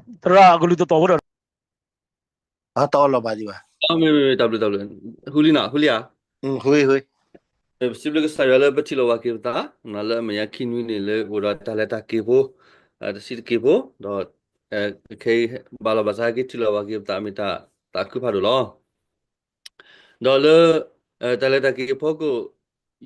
သရၣ်အကလုၢ်တတီၤဖိဒီး တအီၣ်လီၤဘၣ်ဒံးဘၣ်. မ့ၢ် မ့ၢ် တၢ်ဘျုး တၢ်ဘျုး, ဟူလံနီၤ ဟူလံဧါ. ပစံးဘျုးကစၢ်ယွၤလၢပထံၣ်လိာ်ဘၣ်က့ၤပသး လၢအမဲာ်ညါခံနွံန့ၣ် လၢအိၣ်ဒီးတၢ်လဲၤတၢ်က့ၤဖိ တဆံတက့ၤဖိ, ဒီးခဲအံၤဘၣ်လီၤဘၣ်စးက့ၤထံၣ်လိာ်ဘၣ်က့ၤပသး မ့ၢ်တၢ်သးခုဖးဒိၣ်လီၤ. ဒီးလၢ တၢ်လဲၤတၢ်က့ၤအဖီခိၣ်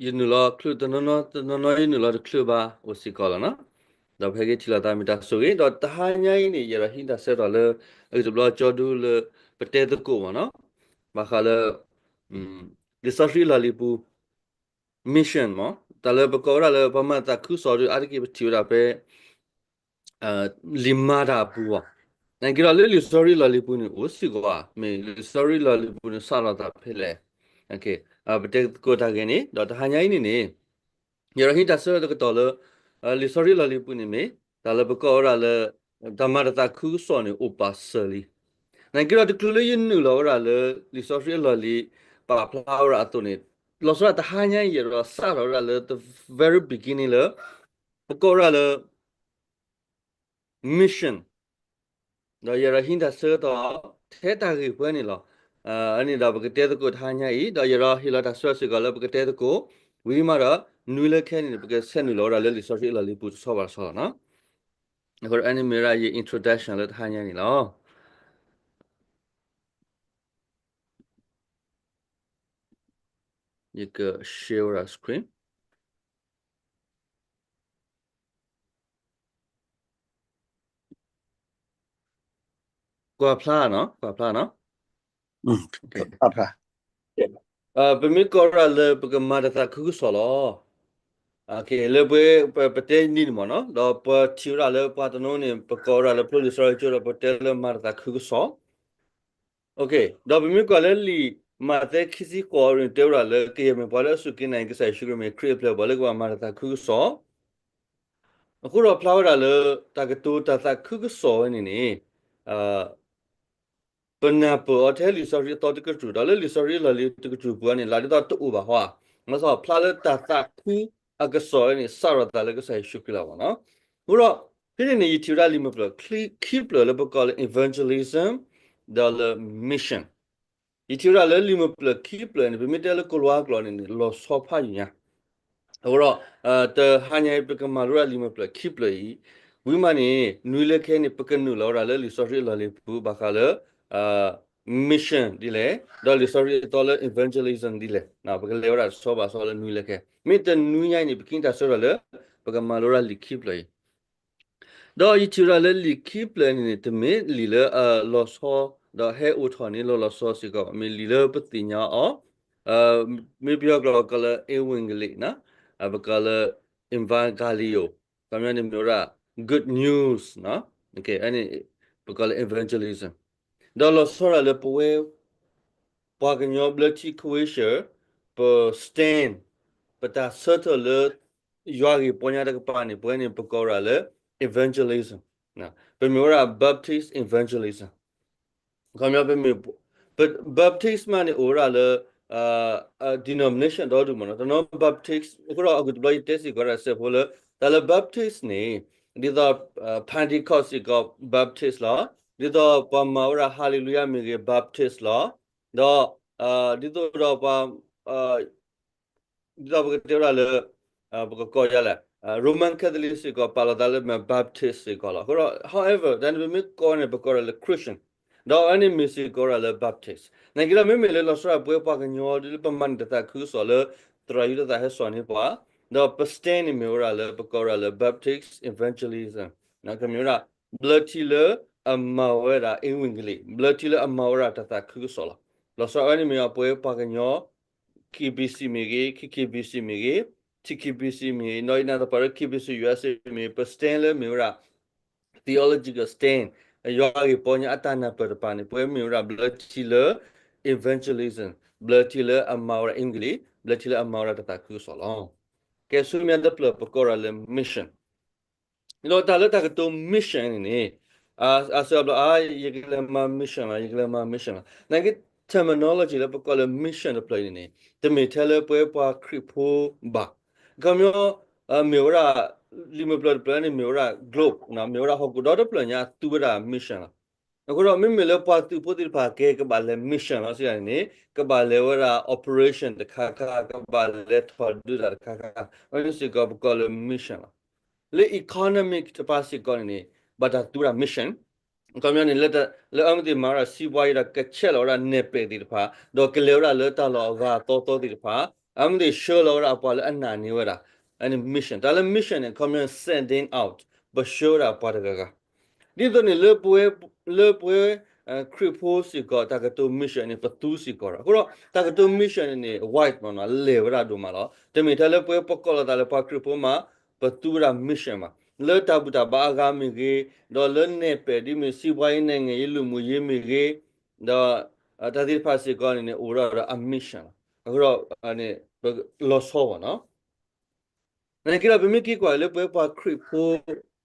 ယနုာ်လီၤချုးတနီၤနီၤ တနီၤနီၤယနုာ်လီၤတချုးဘၣ်အိၣ်စ့ၢ်ကီးလီၤနီၤ. ဒီးပဟဲက့ၤထံၣ်လိာ်သးမ့ၢ်တၢ်ဆိၣ်ဂ့ၤ ဒီးတဟါညါအံၤန့ၣ် ယအဲၣ်ဒိးဟံးတၢ်ဆၢကတီၢ်လၢ အဂ့ၢ်တဘျီကၠီဒုလၢ ပတဲသကိးမ့ၢ်နီၤ, ဘၣ်ဃးလၢ လံာ်စီဆှံအလီၢ်လံၤပူၤ mission မ့ၢ် တၢ်လၢပကိးဝဲဒၣ်လၢပှၤမၤသးခုကစီၣ်ဒီး အါတက့ၢ်ပထံၣ်ဝဲဒၣ်ဖဲ လံာ်မၤတၢ်အပူၤဘၣ်. နာ်က့ဒီးလၢလံာ်စီဆှံအလီၢ်လံၤပူၤန့ၣ် အိၣ်စ့ၢ်ကီးဧါ, မ့ၢ်လံာ်စီဆှံအလီၢ်လံၤပူၤန့ၣ် စးထီၣ်သးဖဲလဲၣ်. ပတဲသကိးတၢ်ဂ့ၢ်န့ၣ် ဒီးတဟါညါအံၤန့ၣ်န့ၣ် ယအဲၣ်ဒိးဟံးတၢ်ဆၢကတီၢ်လၢ လံာ်စီဆှံအလီၢ်လံၤပူၤန့ၣ်မ့ၢ် တၢ်လၢပကိးဝဲဒၣ်လၢ တၢ်မၤတၢ်သးခုကစီၣ်န့ၣ် အိၣ်ပာ်စၢၤလံ. နာ်က့ဒီးတချုးလၢယနုာ်လီၤဝဲဒၣ်လၢ လံာ်စီဆှံအလီၢ်လံၤ ပာ်ဖျါဝဲဒၣ်အသိးန့ၣ် လီၤဆီဒၣ်တဟါညါအံၤ ယအဲၣ်ဒိးစးထီၣ်ဝဲဒၣ်လၢ the very beginning လၢ ပကိးဝဲဒၣ်လၢ mission ဒီးယအဲၣ်ဒိးဟံးတၢ်ဆၢကတီၢ် ထဲတၢ်ဂ့ၢ်ပှဲၤန့ၣ်လီၤ. အန့ၣ်ဒီးပကတဲသကိးတဟါညါအံၤ ဒီးယအဲၣ်ဒိးဟ့ၣ်လီၤတၢ်ဆၢစ့ၢ်ကီးလၢပကတဲသကိး ဝံၤမးဒီး နွံလၢခဲန့ၣ် ပကဆဲးနုာ်လီၤဝဲဒၣ်လၢလံာ်စီဆှံအလီၢ်လံၤပူၤတဆီဘၣ်တဆီလီၤနီၤ. အဃိဒီးအန့ၣ်မ့ၢ်ဝဲဒၣ်ယ introduction လၢတဟါညါန့ၣ်လီၤ. ယက share ဝဲဒၣ် screen ကွၢ်ဖျါနီၤ ကွၢ်ဖျါနီၤ. ပမ့ၢ်ကိးဝဲဒၣ်လၢပကမၤတၢ်သးခုကစီၣ်လီၤ. လၢပှဲၤ ပတဲနံၤန့ၣ်မ့ၢ်နီၤ ဒီးပထံၣ်ဝဲဒၣ်လၢပှၤတနီၤန့ၣ် ပကိးဝဲဒၣ်လၢဖျိလံာ်စီဆှံကၠိဒီး ပတဲလၢမၤတၢ်သးခုကစီၣ် ဒီးပမ့ၢ်ကွၢ်လၢလံာ်မးသဲခံဆံဃိးန့ၣ် တဲဝဲဒၣ်လၢ ကယဲၢ်မ့ၢ်ပှၤလၢအစူၢ်က့ၤနာ်က့ၤကစၢ်ယ့ၣ်ၡူးခရံာ် မ့ၢ်ခရံာ်အပျဲၢ်အဘီၣ်လၢကဘၣ်မၤတၢ်သးခုကစီၣ်. အဃိဒီးဖျါဝဲဒၣ်လၢ တၢ်ကတိၤတၢ်သးခုကစီၣ်ဝဲန့ၣ်န့ၣ် ပနၢ်ပၢၢ်အီၤထဲလံာ်စီဆှံအသီတကတြူၢ် ဒီးလၢလံာ်စီဆှံအလီၢ်လံၤတကတြူၢ်ပူၤန့ၣ် လၢဒ်သိးတအိၣ်ဘၣ်ဟီဧါ. မ့ၢ်စီၤဖျါလၢတၢ်သးခုအကစီၣ်ဝဲန့ၣ် စးထီၣ်သးလၢကစၢ်ယ့ၣ်ၡူးခရံာ်လီၤမ့ၢ်နီၤ. အဃိဒီး ဖဲန့ၣ်န့ၣ် ယထံၣ်ဝဲဒၣ်လံာ်မ့ၢ်ပျၢၤခံဖျၢၣ်လၢပကိးလၢ evangelism ဒီးလၢ mission ယထံၣ်ဝဲဒၣ်လၢလံာ်မ့ၢ်ပျၢၤခံဖျၢၣ်န့ၣ် ပမ့ၢ်တဲလၢကိၤလၤဝါကျိာ်န့ၣ်န့ၣ် လီၤဆီဖးယံာ်ညါ. အဃိဒီး တဟါညါအံၤ ပကမၤလိဝဲဒၣ်လံာ်မ့ၢ်ပျၢၤခံဖျၢၣ်အံၤ, ဝံၤမးန့ၣ် နွံလၢခဲန့ၣ် ပကနုာ်လီၤဝဲဒၣ်လၢလံာ်စီဆှံအလီၢ်လံၤပူၤ ဘၣ်ဃးလၢ mission ဒ်လဲၣ်, ဒီးလံာ်စီဆှံအသီလၢ evangelism ဒ်လဲၣ်, ပကလဲၤဝဲဒၣ်တဆီဘၣ်တဆီလၢနွံလၢခဲ, မ့ၢ်တနွံညါအံၤန့ၣ် ပကဟံးတၢ်ဆၢကတီၢ်လၢ ပကမၤလိဝဲဒၣ်လံာ်ခံဖျၢၣ်အံၤ ဒီးယထံၣ်ဝဲဒၣ်လၢလံာ်ခံဖျၢၣ်န့ၣ်န့ၣ် တမ့ၢ်လံာ်လၢအလီၤဆီ, ဒီးဟဲအိၣ်ထီၣ်န့ၣ်လီၤလီၤဆီစ့ၢ်ကီး, မ့ၢ်လံာ်လၢပသ့ၣ်ညါအီၤ, မ့ၢ်ပယီၤကျိာ်ကိးလၢ အ့ဝ့ၣ်ကလံး, ပကိးလၢ evangelion, ခီပညီန့ၣ်မ့ၢ်ဝဲဒၣ် good news, န့ၣ် ပကိးလၢ evangelism, ဒီးလီၤဆီဒၣ်လၢပဝဲ ပှၤကညီဘျၢထံခဝ့ၡၢၣ်, ပ stand, ပတၢ်ဆၢထၢၣ်လၢ ယွၤဂ့ၢ်ပီညါတကပၤန့ၣ် ပဝဲန့ၣ် ပကိးဝဲဒၣ်လၢ evangelism, ပမ့ၢ်ဝဲဒၣ် Baptist evangelism, ခီပညီပမ့ၢ် Baptist မးန့ၣ်အိၣ်ဝဲဒၣ်လၢ denomination ဒီဒူၣ်မ့ၢ်နီၤ, တနီၤ Baptist အဃိဒီးအဂ့ၢ်တဘျီယတဲစ့ၢ်ကီးဝဲဒၣ်စဲးဖိလၢ တၢ်လၢ Baptist န့ၣ် ဒ်သိး Pentecost စ့ၢ်ကီး Baptist လီၤ, ဒ်သိးပှၤမၤဝဲဒၣ် Hallelujah မ့ၢ်ဂ့ၤ Baptist လီၤ, ဒီး ဒ်သိးဒီးပှၤ ဒ်သိးပကတဲဝဲဒၣ်လၢ ပကကိးယၤလဲၣ် Roman Catholic စ့ၢ်ကီး ပာ်လီၤသးလၢမ့ၢ် Baptist စ့ၢ်ကီးလီၤ. အဃိဒီး however တၢ်န့ၣ်ပမ့ၢ်ကိးန့ၣ် ပကိးဒၣ်လၢ Christian, ဒီးအဝဲန့ၣ်မ့ၢ်စ့ၢ်ကီးဒၣ်လၢ Baptist, နာ်က့ဒီးမ့မ့ၢ်လၢလီၤဆီဒၣ်ပဝဲပှၤကညီဒ်လၢပမၤန့ၢ်တၢ်သးခုကစီၣ်လၢ သရၣ်ယူဒၤသၣ်ဟဲစိာ်န့ၢ်ပှၤ, ဒီးပ stand န့ၣ်မ့ၢ်ဝဲဒၣ်လၢ ပကိးဝဲဒၣ်လၢ Baptist evangelism, ကမ့ၢ်ဝဲဒၣ် ဘျၢထံလၢအမၤဝဲဒၣ် အ့ဝ့ၣ်ကလံး, ဘျၢထံလၢအမၤဝဲဒၣ်တၢ်သးခုကစီၣ်လီၤ. လီၤဆီအဝဲန့ၣ်မ့ၢ်အပဝဲပှၤကညီ KBC မ့ၢ်ဂ့ၤ, KKBC မ့ၢ်ဂ့ၤ, TKBC မ့ၢ်ဂ့ၤ, နီၢ်အံၤနၤသပှၢ်လၢ KBC USA မ့ၢ် ပ stand လၢမ့ၢ်ဝဲဒၣ် theological stand, ယွၤဂ့ၢ်ပီညါအတၢ်နၢ်ပၢၢ်တကပၤန့ၣ် ပဝဲမ့ၢ်ဝဲဒၣ်ဘျၢထံလၢ evangelism, ဘျၢထံလၢအမၤဝဲဒၣ် အ့ဝ့ၣ်ကလံး, ဘျၢထံလၢအမၤဝဲဒၣ်တၢ်သးခုကစီၣ်လီၤ. ကဲဆူမဲာ်ညါတဖျၢၣ် ပကိးဒၣ်လၢ mission ဒီးတၢ်လၢတၢ်ကတိၤ mission န့ၣ်န့ၣ် အစၢၤဘျီ အါ ယကလဲၤမၤ mission လီၤ, ယကလဲၤမၤ mission လီၤ. နာ်က့ terminology လၢပကိးလၢ mission တဖျၢၣ်အံၤန့ၣ်န့ၣ် တမ့ၢ်ထဲလၢပဝဲပှၤခရံာ်ဖိဘၣ်. ခီပညီ မ့ၢ်ဝဲဒၣ် လံာ်မုၢ်ပျၢၤတဖျၢၣ်န့ၣ် မ့ၢ်ဝဲဒၣ် globe မ့ၢ်ဝဲဒၣ်ဟီၣ်ခိၣ်ဒီတဖျၢၣ်ညါသူဝဲဒၣ် mission လီၤ. အဃိဒီး မ့မ့ၢ်လၢပှၤသုးဖိသ့ၣ်တဖၣ်ကဲကဘၣ်လဲၤ mission လီၤ စံးဒ်န့ၣ် ကဘၣ်လဲၤဝဲဒၣ် operation တခါခါ ကဘၣ်လဲၤထီၣ်ဒုးတၢ်တခါခါ အဝဲန့ၣ်စ့ၢ်ကီးပကိးလၢ mission လီၤ. လၢ economic တပၤစ့ၢ်ကီးန့ၣ်န့ၣ် ဘၣ်တၢ်သူဝဲဒၣ် mission အခီပညီန့ၣ် လၢအမ့ၢ်သ့ၣ်မၤဝဲဒၣ် စီးပွားရေး ဒီးကဆဲးလီၤဝဲဒၣ် နယ်ပယ် သ့ၣ်တဖၣ် ဒီးကလဲၤဝဲဒၣ်လၢတၢ်လီၢ်အဂၤအသီသီသ့ၣ်တဖၣ် အမ့ၢ်သ့ၣ်ဆှၢလီၤဝဲဒၣ်ပှၤလၢအနာ်န့ၢ်ဝဲဒၣ် အန့ၣ် mission တၢ်လၢ mission န့ၣ် အခီပညီ sending out ပဆှၢဝဲဒၣ်ပှၤတဂၤဂၤ ဒ်သိးန့ၣ် လၢပဝဲ လၢပဝဲ ခရံာ်ဖိစ့ၢ်ကီး တၢ်ကတိၤ mission န့ၣ် ပသူစ့ၢ်ကီးဒီး အဃိဒီး တၢ်ကတိၤ mission န့ၣ်န့ၣ် wide မ့ၢ်နီၤ လဲၢ်ဝဲဒၣ်ဒိၣ်မးလီၤ. တမ့ၢ်ထဲလၢပဝဲပကိးလိာ်သးလၢပှၤခရံာ်ဖိမး ပသူဝဲဒၣ် mission ဘၣ်. လၢတၢ်ဘူၣ်တၢ်ဘါအဂၤမ့ၢ်ဂ့ၤ, ဒီးလၢ နယ်ပယ် ဒ်မ့ၢ် စီးပွားရေး နိုင်ငံရေး လူမှုရေး မ့ၢ်ဂ့ၤ, ဒီး တၢ်သ့ၣ်တဖၣ်စ့ၢ်ကီးန့ၣ်န့ၣ် အိၣ်ဝဲဒၣ်ဒီးအ mission လီၤ. အဃိဒီး လီၤဆီဘၣ်နီၤ နာ်က့ဒီး ပမ့ၢ်က့ၤကွၢ်လၢပဝဲပှၤခရံာ်ဖိ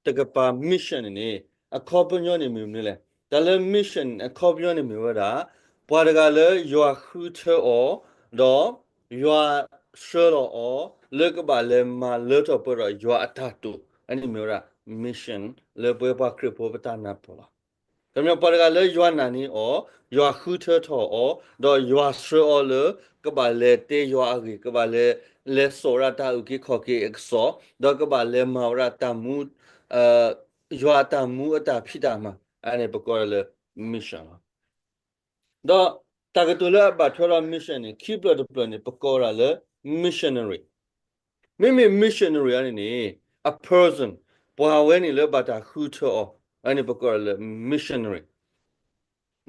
တကပၤ mission န့ၣ်န့ၣ် အခီပညီန့ၣ်မ့ၢ်မနုၤလဲၣ်. တၢ်လၢ mission အခီပညီန့ၣ်မ့ၢ်ဝဲဒၣ် ပှၤတဂၤလၢယွၤဃုထၢအီၤ ဒီးယွၤဆှၢလီၤအီၤ လၢကဘၣ်လဲၤမၤလၢထီၣ်ပှဲၤဒီးယွၤအတၢ်တိာ် အန့ၣ်မ့ၢ်ဝဲဒၣ် mission လၢပဝဲပှၤခရံာ်ဖိပတၢ်နၢ်ပၢၢ်လီၤ. ခီပညီ ပှၤတဂၤလၢယွၤနာ်န့ၢ်အီၤ, ယွၤဃုထၢထီၣ်အီၤ, ဒီးယွၤဆှၢအီၤလၢ ကဘၣ်လဲၤတဲယွၤအဂ့ၢ်, ကဘၣ်လဲၤ လဲၤစိာ်ဝဲဒၣ်တၢ်အုၣ်က့ၤခီၣ်က့ၤအကစီၣ်, ဒီးကဘၣ်လဲၤမၤဝဲဒၣ်တၢ်မူ ယွၤအတၢ်မူအတၢ်ဖံးတၢ်မၤ, အန့ၣ်ပကိးလၢ mission လီၤ. ဒီးတၢ်ကတိၤလၢအဘၣ်ထွဲဒီး mission န့ၣ် ခံဖျၢၣ်တဖျၢၣ်န့ၣ် ပကိးဝဲဒၣ်လၢ missionary မ့မ့ၢ် missionary အန့ၣ်န့ၣ် a person ပှၤဝဲန့ၣ်လၢဘၣ်တၢ်ဃုထၢအီၤ အန့ၣ်ပကိးလၢ missionary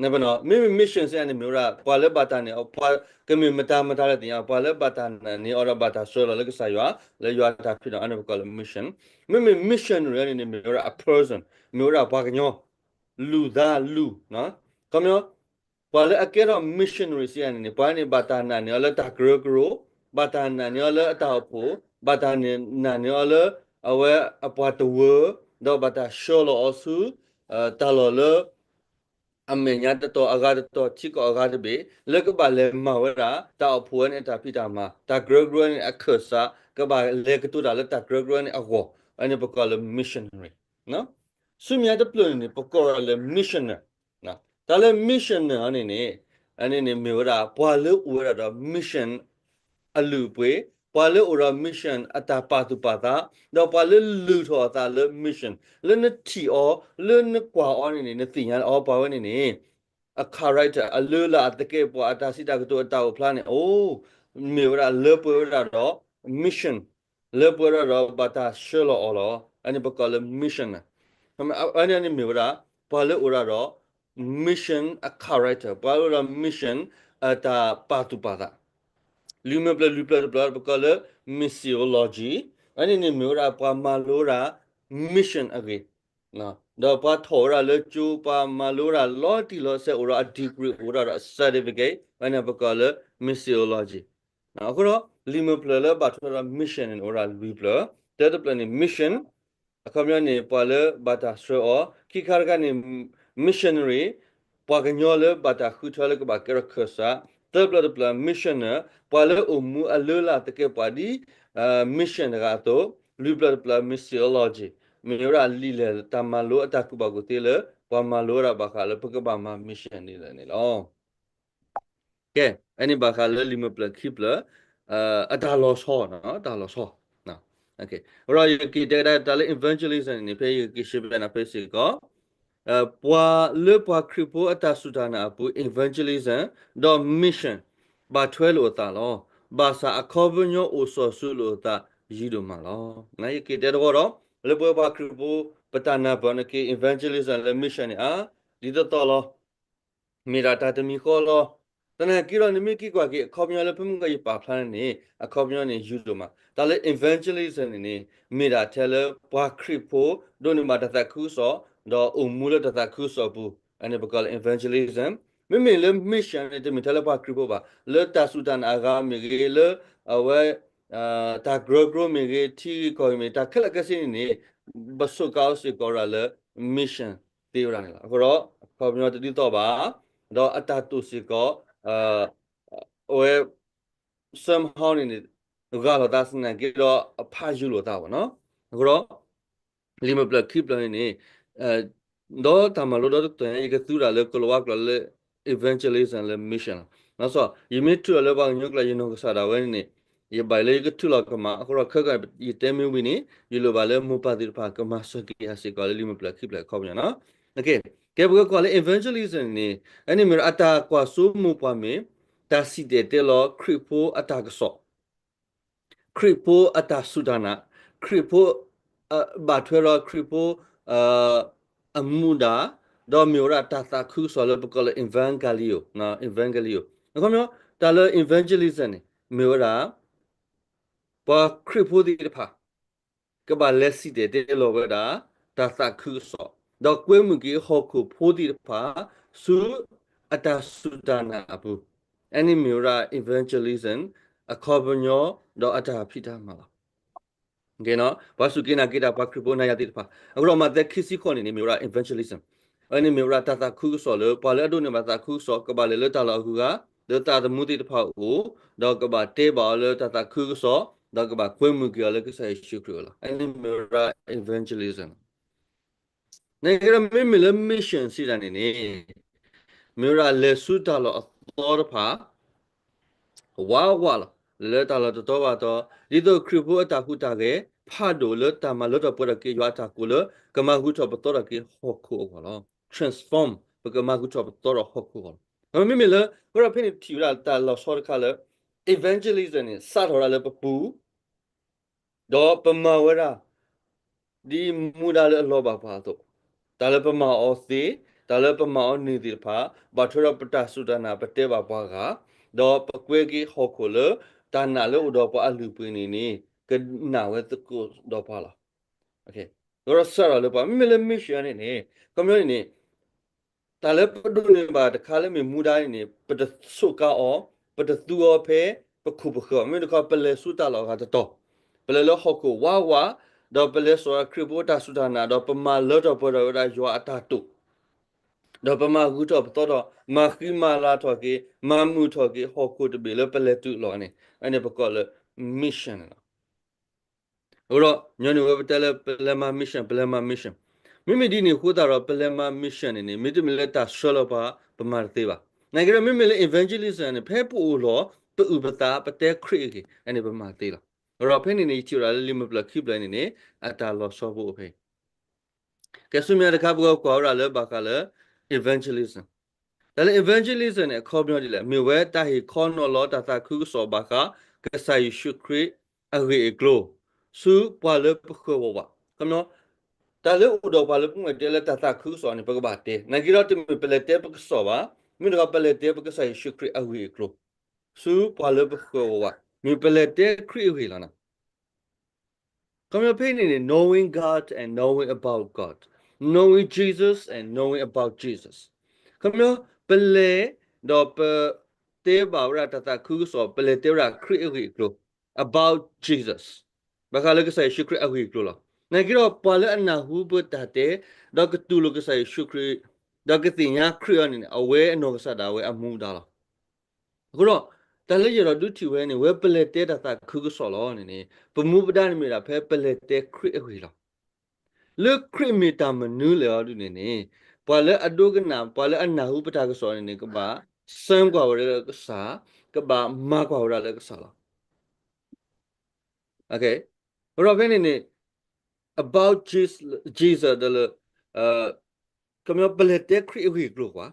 မ့မ့ၢ် mission စ့ၢ်န့ၣ်မ့ၢ်ဝဲဒၣ် ပှၤလၢဘၣ်တၢ်န့ၣ် ပှၤကမ့ၢ်မတၤမတၤလၢသ့ၣ်ညါ ပှၤလၢဘၣ်တၢ်နာ်န့ၢ်အီၤဒီးဘၣ်တၢ်ဆှၢလီၤလၢကစၢ်ယွၤ လၢယွၤတၢ်ဖံးတၢ်မၤ အန့ၣ်ပကိးလၢ mission မ့မ့ၢ် missionary အန့ၣ်န့ၣ် မ့ၢ်ဝဲဒၣ် a person မ့ၢ်ဝဲဒၣ်ပှၤကညီ လူသားလူ ခီပညီ ပှၤလၢအကဲထီၣ် missionary စ့ၢ်န့ၣ်န့ၣ် ပှၤန့ၣ်ဘၣ်တၢ်နာ်န့ၢ်အီၤလၢတၢ်ကရၢကရိ, ဘၣ်တၢ်နာ်န့ၢ်အီၤလၢအတၢ်အိၣ်ဖှိၣ်, ဘၣ်တၢ်နာ်န့ၢ်အီၤလၢ အဝဲအပှၤတဝၢ, ဒီးဘၣ်တၢ်ဆှၢလီၤအီၤဆူ တၢ်လီၢ်လၢ အမဲာ်ညါတတီၤအဂၤတတီၤ ထံကီၢ်အဂၤတဘ့ၣ် လၢကဘၣ်လဲၤမၤဝဲဒၣ် တၢ်အိၣ်ဖှိၣ်ဝဲန့ၣ်အတၢ်ဖံးတၢ်မၤ, တၢ်ကရၢကရိန့ၣ်အခၢၣ်စး, ကဘၣ်လဲၤကတိၤတၢ်လၢတၢ်ကရၢကရိန့ၣ်အဂီၢ်, အန့ၣ်ပကိးလၢ missionary ဆူမဲာ်ညါတဖျၢၣ်န့ၣ်န့ၣ် ပကိးဝဲဒၣ်လၢ missioner တၢ်လၢ missioner အန့ၣ်န့ၣ် အန့ၣ်န့ၣ်မ့ၢ်ဝဲဒၣ် ပှၤလၢအိၣ်ဝဲဒၣ်ဒီး mission အလုၢ်အပှ့ၤ, ပှၤလၢအိၣ်ဒီး mission အတၢ်ပာ်သူၣ်ပာ်သး, ဒီးပှၤလၢလုၢ်ထီၣ်အသးလၢ mission လၢနထံၣ်အီၤ လၢနကွၢ်အီၤန့ၣ်န့ၣ် နသ့ၣ်ညါအီၤ ပှၤဝဲန့ၣ်န့ၣ် အ character အလုၢ်အလၢ်အသကဲးပဝး အတၢ်စံးတၢ်ကတိၤအတၢ်အိၣ်ဖျါန့ၣ် အိၣ် မ့ၢ်ဝဲဒၣ်လၢပှဲၤဝဲဒၣ်ဒီး mission လၢပှဲၤဝဲဒၣ်ဒီးဘၣ်တၢ်ဆှၢလီၤအီၤလီၤ. အန့ၣ်ပကိးလၢ missioner အန့ၣ်န့ၣ်မ့ၢ်ဝဲဒၣ် ပှၤလၢအိၣ်ဝဲဒၣ်ဒီး mission အ character ပှၤလၢအိၣ်ဒီး mission အတၢ်ပာ်သူၣ်ပာ်သး လံာ်မုၢ်ပျၢၤလွံၢ်ဖျၢၣ်တဖျၢၣ် ပကိးလၢ missiology အန့ၣ်န့ၣ်မ့ၢ်ဝဲဒၣ်ပှၤမၤလိဝဲဒၣ် mission အဂ့ၢ်, ဒီးပှၤထီၣ်ဝဲဒၣ်လၢကၠိ ပှၤမၤလိဝဲဒၣ်လီၤတံၢ်လီၤဆဲး အိၣ်ဒီးအ degree အိၣ်ဝဲဒၣ်ဒီး certificate အန့ၣ်ပကိးလၢ missiology အဃိဒီး လံာ်မုၢ်ပျၢၤလၢဘၣ်ထွဲဒီး mission န့ၣ်အိၣ်ဝဲဒၣ်လွံၢ်ဖျၢၣ်, တၢတဖျၢၣ်န့ၣ် mission အခီပညီန့ၣ် ပှၤလၢဘၣ်တၢ်ဆှၢအီၤ, ခံခါတခါန့ၣ် missionary ပှၤကညီလၢဘၣ်တၢ်ဃုထၢလၢကဘၣ်ကဲထီၣ်ခၢၣ်စး, သၢဖျၢၣ်တဖျၢၣ် missioner ပှၤလၢအိၣ်မူအလုၢ်အလၢ်သကဲးပဝးဒ် mission တဂၤအသိး, လွံၢ်ဖျၢၣ်တဖျၢၣ် missiology မ့ၢ်ဝဲဒၣ်လံာ်လဲၢ်တၢ်မၤလိအတၢ်ကူၣ်ဘၣ်ကူၣ်သ့လၢ ပှၤမၤလိဝဲဒၣ်ဘၣ်ဃးလၢပကဘၣ်မၤ mission ဒ်လဲၣ်န့ၣ်လီၤ. ကဲ, အန့ၣ်ဘၣ်ဃးလၢလံာ်မုၢ်ပျၢၤခံဖျၢၣ် အတၢ်လီၤဆီ, တၢ်လီၤဆီ, ဒီးယက့ၤတဲကဒါတၢ်လၢ evangelism န့ၣ်န့ၣ် ဖဲယက့ၤရှဲဘဲနၤဖဲစ့ၢ်ကီး ပှၤလၢပှၤခရံာ်ဖိအတၢ်စူၢ်တၢ်နာ်အပူၤ evangelism ဒီး mission ဘၣ်ထွဲလိာ်အသးလီၤ. ဘၣ်ဆၣ်အခီပညီအိၣ်စီၣ်ဆှံလိာ်အသးယံာ်ဒိၣ်မးလီၤ. ယက့ၤတဲတဂီၢ်ဒီး လၢပဝဲပှၤခရံာ်ဖိ ပတၢ်နၢ်ပၢၢ်န့ၣ်က့ၤ evangelism လၢ mission န့ၣ် အါ ဒ်သိးသိးလီၤ. မ့ၢ်ဒၣ်တၢ်တမံၤဃီလီၤ. သနာ်က့ဒီး နမ့ၢ်က့ၤကွၢ်က့ၤ အခီပညီလၢဖဲမုၢ်ကယပာ်ဖျါန့ၣ်န့ၣ် အခီပညီန့ၣ် ယံာ်ဒိၣ်မး. တၢ်လၢ evangelism န့ၣ်န့ၣ် မ့ၢ်ဒၣ်ထဲလၢပှၤခရံာ်ဖိ ဒိးန့ၢ်ဘၣ်တၢ်သးခုကစီၣ် ဒီးအိၣ်မူလၢတၢ်သးခုကစီၣ်အပူၤ အန့ၣ်ပကိးလၢ evangelism. မ့မ့ၢ်လၢ mission န့ၣ် တမ့ၢ်ထဲလၢပှၤခရံာ်ဖိဘၣ်. လၢတၢ်စူၢ်တၢ်နာ်အဂၤမ့ၢ်ဂ့ၤ, လၢအဝဲ တၢ်ကရၢကရိမ့ၢ်ဂ့ၤ, ထံဂ့ၢ်ကီၢ်ဂ့ၤမ့ၢ်ဂ့ၤ, တၢ်ခဲလၢာ်ခဲဆ့န့ၣ်န့ၣ် ပဆိးကါအီၤစ့ၢ်ကီးဝဲဒၣ်လၢ mission သ့ဝဲဒၣ်န့ၣ်လီၤ. အဃိဒီး အခီပညီတဒ်သိးဘၣ်, ဒီးအတၢ်တိာ်စ့ၢ်ကီး အဝဲ somehow န့ၣ်န့ၣ် ဂၢ်လိာ်သးသနာ်က့ဒီး အဖးယံာ်လိာ်သးဘၣ်နီၤ. အဃိဒီး လံာ်မုၢ်ပျၢၢ်ခံဖျၢၣ်န့ၣ်န့ၣ် ဒီးတၢ်မၤလိဒီတကတီၢ်ညါ ယကသူဒၣ်လၢကလၤဝါကျိာ်လၢ evangelism လၢ mission လီၤ. ဘၣ်ဆၣ် ယမ့ၢ်ထုးအီၤလၢပှၤကညီကျိာ် ယနီၢ်ကစၢ်ဒၣ်ဝဲန့ၣ်န့ၣ် ယဘၣ်လၢယကထုးလီၤကမၣ် အဃိဒီးခဲကနံၣ် ယတဲမ့ၢ်ဝံၤန့ၣ် ယလိၣ်ဘၣ်လၢမိၢ်ပၢ်သ့ၣ်တဖၣ် ကမၤစၢၤက့ၤယၤစ့ၢ်ကီးလၢလံာ်မုၢ်ပျၢၢ်ခံဖျၢၣ်အခီပညီလီၤ. ကဲ ပကကွၢ်လၢ evangelism န့ၣ် အန့ၣ်မ့ၢ်ဝဲဒၣ်အတၢ်ကွၢ်စိမိၢ်ပှၢ်မ့ၢ် တၢ်စံၣ်တဲၤတဲလီၤခရံာ်ဖိအတၢ်ကစီၣ် ခရံာ်ဖိအတၢ်စူၢ်တၢ်နာ်, ခရံာ်ဖိ ဘၣ်ထွဲဒီးခရံာ်ဖိ အမူဒါ, ဒီးမ့ၢ်ဝဲဒၣ်တၢ်သးခုကစီၣ်လၢပကိးလၢ evangelio, evangelio အခီပညီ တၢ်လၢ evangelism န့ၣ် မ့ၢ်ဝဲဒၣ် ပှၤခရံာ်ဖိသ့ၣ်တဖၣ် ကဘၣ်လဲၤစံၣ်တဲၤတဲလီၤဝဲဒၣ် တၢ်သးခုကစီၣ်, ဒီးကွဲမုာ်က့ၤဟီၣ်ခိၣ်ဖိသ့ၣ်တဖၣ် ဆူအတၢ်စူၢ်တၢ်နာ်အပူၤ, အန့ၣ်မ့ၢ်ဝဲဒၣ် evangelism အခီပညီ ဒီးအတၢ်ဖံးတၢ်မၤလီၤ. ပှၤစူၢ်က့ၤနာ်က့ၤတၢ်ပှၤခရံာ်ဖိနၤယၤသ့ၣ်တဖၣ်, အဃိဒီးမးသဲခံဆံဃိးန့ၣ်န့ၣ် မ့ၢ်ဝဲဒၣ် evangelism အန့ၣ်မ့ၢ်ဝဲဒၣ်တၢ်သးခုကစီၣ်လၢ ပှၤလၢအဒိးန့ၢ်ဘၣ်သးခုကစီၣ် ကဘၣ်လဲၤလၢတၢ်လီၢ်အဂုၤအဂၤ လၢသးသမူသ့ၣ်တဖၣ်အအိၣ်, ဒီးကဘၣ်တဲဘၣ်အီၤလၢတၢ်သးခုကစီၣ်, ဒီးကဘၣ်ကွဲမုာ်က့ၤအီၤလၢကစၢ်ယ့ၣ်ၡူးခရံာ်အအိၣ်လီၤ. အန့ၣ်မ့ၢ်ဝဲဒၣ် evangelism န့ၣ်ကဒီး မ့မ့ၢ်လၢ mission စံးတၢ်န့ၣ်န့ၣ် မ့ၢ်ဝဲဒၣ်လဲၤဆူတၢ်လီၢ်အသီတဖၣ် ဝးဝးလီၤ. လဲၤလၢတၢ်လီၢ်တတီဘၣ်တီ, ဒ်သိးခရံာ်ဖိအတၢ်ဟူးတၢ်ဂဲၤ ဖးဒိၣ်လၢတၢ်မၤလၢထီၣ်ပှဲၤထီၣ်က့ၤယွၤအတၢ်ကိးလၢ ကမၤဂုာ်ထီၣ်ပသီထီၣ်က့ၤဟီၣ်ခိၣ်အဂီၢ်လီၤ. transform ပကမၤဂုာ်ထီၣ်ပသီထီၣ်ဟီၣ်ခိၣ်အဂီၢ်လီၤ. မ့မ့ၢ်လၢ အဃိဒီးဖဲန့ၣ်ထံၣ်ဝဲဒၣ်တၢ်လီၤဆီတခါလၢ evangelism န့ၣ် စးထီၣ်ဝဲဒၣ်လၢပပူၤ ဒီးပမၤဝဲဒၣ် ဒ်မူဒါလၢအလီၤဘၣ်ပှၤအသိး, တၢ်လၢပမၤအီၤသ့, တၢ်လၢပမၤအီၤန့ၢ်သ့ၣ်တဖၣ် ဘၣ်ထွဲဒီးပတၢ်စူၢ်တၢ်နာ် ပတဲဘၣ်ပှၤဂၤ, ဒီးပကွဲက့ၤဟီၣ်ခိၣ်လၢ တၢ်နာ်လၢအိၣ်ဒီးပှၤအလုၢ်အပှ့ၤန့ၣ်န့ၣ် ကနာ်ဝဲသကိးဒီးပှၤလီၤ. အဃိဒီးစးထီၣ်လၢပှၤ မ့မ့ၢ်လၢ mission န့ၣ်န့ၣ် ခီပညီန့ၣ်န့ၣ် တၢ်လၢပဒိးန့ၢ်ဘၣ်တခါလၢမ့ၢ်မူဒါန့ၣ်န့ၣ် ပတဆိးကါအီၤ, ပတသူအီၤဖဲပခိၣ်ပဃၢၤဘၣ်. မ့မ့ၢ်တခီ ပလဲၤဆူတၢ်လီၢ်အဂၤတတီၤ, ပလဲၤလၢဟီၣ်ခိၣ်ဝးဝး, ဒီးပလဲၤစိာ်ခရံာ်ဖိတၢ်စူၢ်တၢ်နာ်, ဒီးပမၤလၢထီၣ်ပှဲၤထီၣ်ဝဲဒၣ်ယွၤအတၢ်တိာ်, ဒီးပမၤဂုာ်ထီၣ်ပသီထီၣ်, မၤဃံမၤလၤထီၣ်က့ၤ, မၤမုာ်ထီၣ်က့ၤ ဟီၣ်ခိၣ်တဘ့ၣ်လၢပလဲၤတုၤအလီၢ်န့ၣ်, အန့ၣ်ပကိးလၢ mission န့ၣ်လီၤ. အဃိဒီး ညီနုၢ်ဝဲပတဲလၢ ပလဲၤမၤ mission, ပလဲၤမၤ mission. မ့မ့ၢ်ဒ်န့ၣ်အဃိသတးဒီး ပလဲၤမၤ mission န့ၣ်န့ၣ် မ့တမ့ၢ်လၢတၢ်ဆှၢလီၤပှၤ ပမၤတသ့ဘၣ်. နာ်က့ဒီး မ့မ့ၢ်လၢ evangelism န့ၣ် ဖဲပအိၣ်လီၤ ပအုၣ်ပသး ပတဲခရံာ်အဂ့ၢ် အန့ၣ်ပမၤသ့လီၤ. အဃိဒီးဖဲန့ၣ်န့ၣ် ယထံၣ်ဝဲဒၣ်လၢလံာ်မုၢ်ပျၢၢ်ခံဖျၢၣ်န့ၣ်န့ၣ် အတၢ်လီၤဆီဖိအိၣ်ဖဲအံၤ ကဲဆူမဲာ်ညါတခါ ပကကွၢ်ဝဲဒၣ်လၢဘၣ်ဃးလၢ evangelism. တၢ်လၢ evangelism န့ၣ် အခီပညီဒ်လဲၣ်, မ့ၢ်ဝဲတၢ်ဟ့ၣ်ခီနီၤလီၤတၢ်သးခုကစီၣ်ဘၣ်ဃး ကစၢ်ယ့ၣ်ၡူးခရံာ်အဂ့ၢ်အကျိၤ ဆူပှၤလၢပဃၢၤဝးဝး. အခီပညီ တၢ်လၢအိၣ်ဒီးပှၤလၢပမ့ၢ်တဲလၢတၢ်သးခုကစီၣ်န့ၣ် ပကဘၣ်တဲ, နာ်က့ဒီးတမ့ၢ်ပလဲၤတဲပကစီၣ်ဘၣ်, မ့ၢ်တခီပလဲၤတဲပကစၢ်ယ့ၣ်ၡူးခရံာ်အဂ့ၢ်အကျိၤ ဆူပှၤလၢပဃၢၤဝးဝး, မ့ၢ်ပလဲၤတဲခရံာ်အဂ့ၢ်လီၤ. ခီပညီဖဲန့ၣ်န့ၣ် knowing God and knowing about God, knowing Jesus and knowing about Jesus. ခီပညီ ပလဲၤဒီးပတဲဘၣ်ဝဲဒၣ်တၢ်သးခုကစီၣ်, ပလဲၤတဲဝဲဒၣ်ခရံာ်အဂ့ၢ်အကျိၤ about Jesus, ဘၣ်ဃးလၢကစၢ်ယ့ၣ်ၡူးခရံာ်အဂ့ၢ်အကျိၤလီၤ. နာ်က့ဒီးပှၤလၢအနၢ်ဟူပတၢ်တဲ, ဒီးကတူၢ်လိာ်ကစၢ်ယ့ၣ်ၡူးခရံာ်, ဒီးကသ့ၣ်ညါခရံာ်အီၤန့ၣ်န့ၣ် အဝဲအနီၢ်ကစၢ်ဒၣ်ဝဲအမူဒါလီၤ. အဃိဒီး တၢ်လၢယအဲၣ်ဒိးဒုးထံၣ်ဝဲန့ၣ် ဝဲပလဲၤတဲတၢ်သးခုကစီၣ်လီၤန့ၣ်န့ၣ် ပမူပဒါန့ၣ်မ့ၢ်ဒၣ်ဖဲပလဲၤတဲခရံာ်အဂ့ၢ်လီၤ. လၢခရံာ်မ့ၢ်တၢ်မနုၤလဲၣ်အီၤဒ်န့ၣ်န့ၣ် ပှၤလၢအဒိကနၣ် ပှၤလၢအနၢ်ဟူပတၢ်ကစီၣ်န့ၣ်န့ၣ် ကဘၣ်စၢကွၢ်ဝဲဒၣ်လၢကစၢ်, ကဘၣ်မၤကွၢ်ဝဲဒၣ်လၢကစၢ်လီၤ. အဃိဒီးဖဲန့ၣ်န့ၣ် about Jesus ဒီးလၢ ခီပညီပလဲၤတဲခရံာ်အဂ့ၢ်အကျိၤကွၢ်,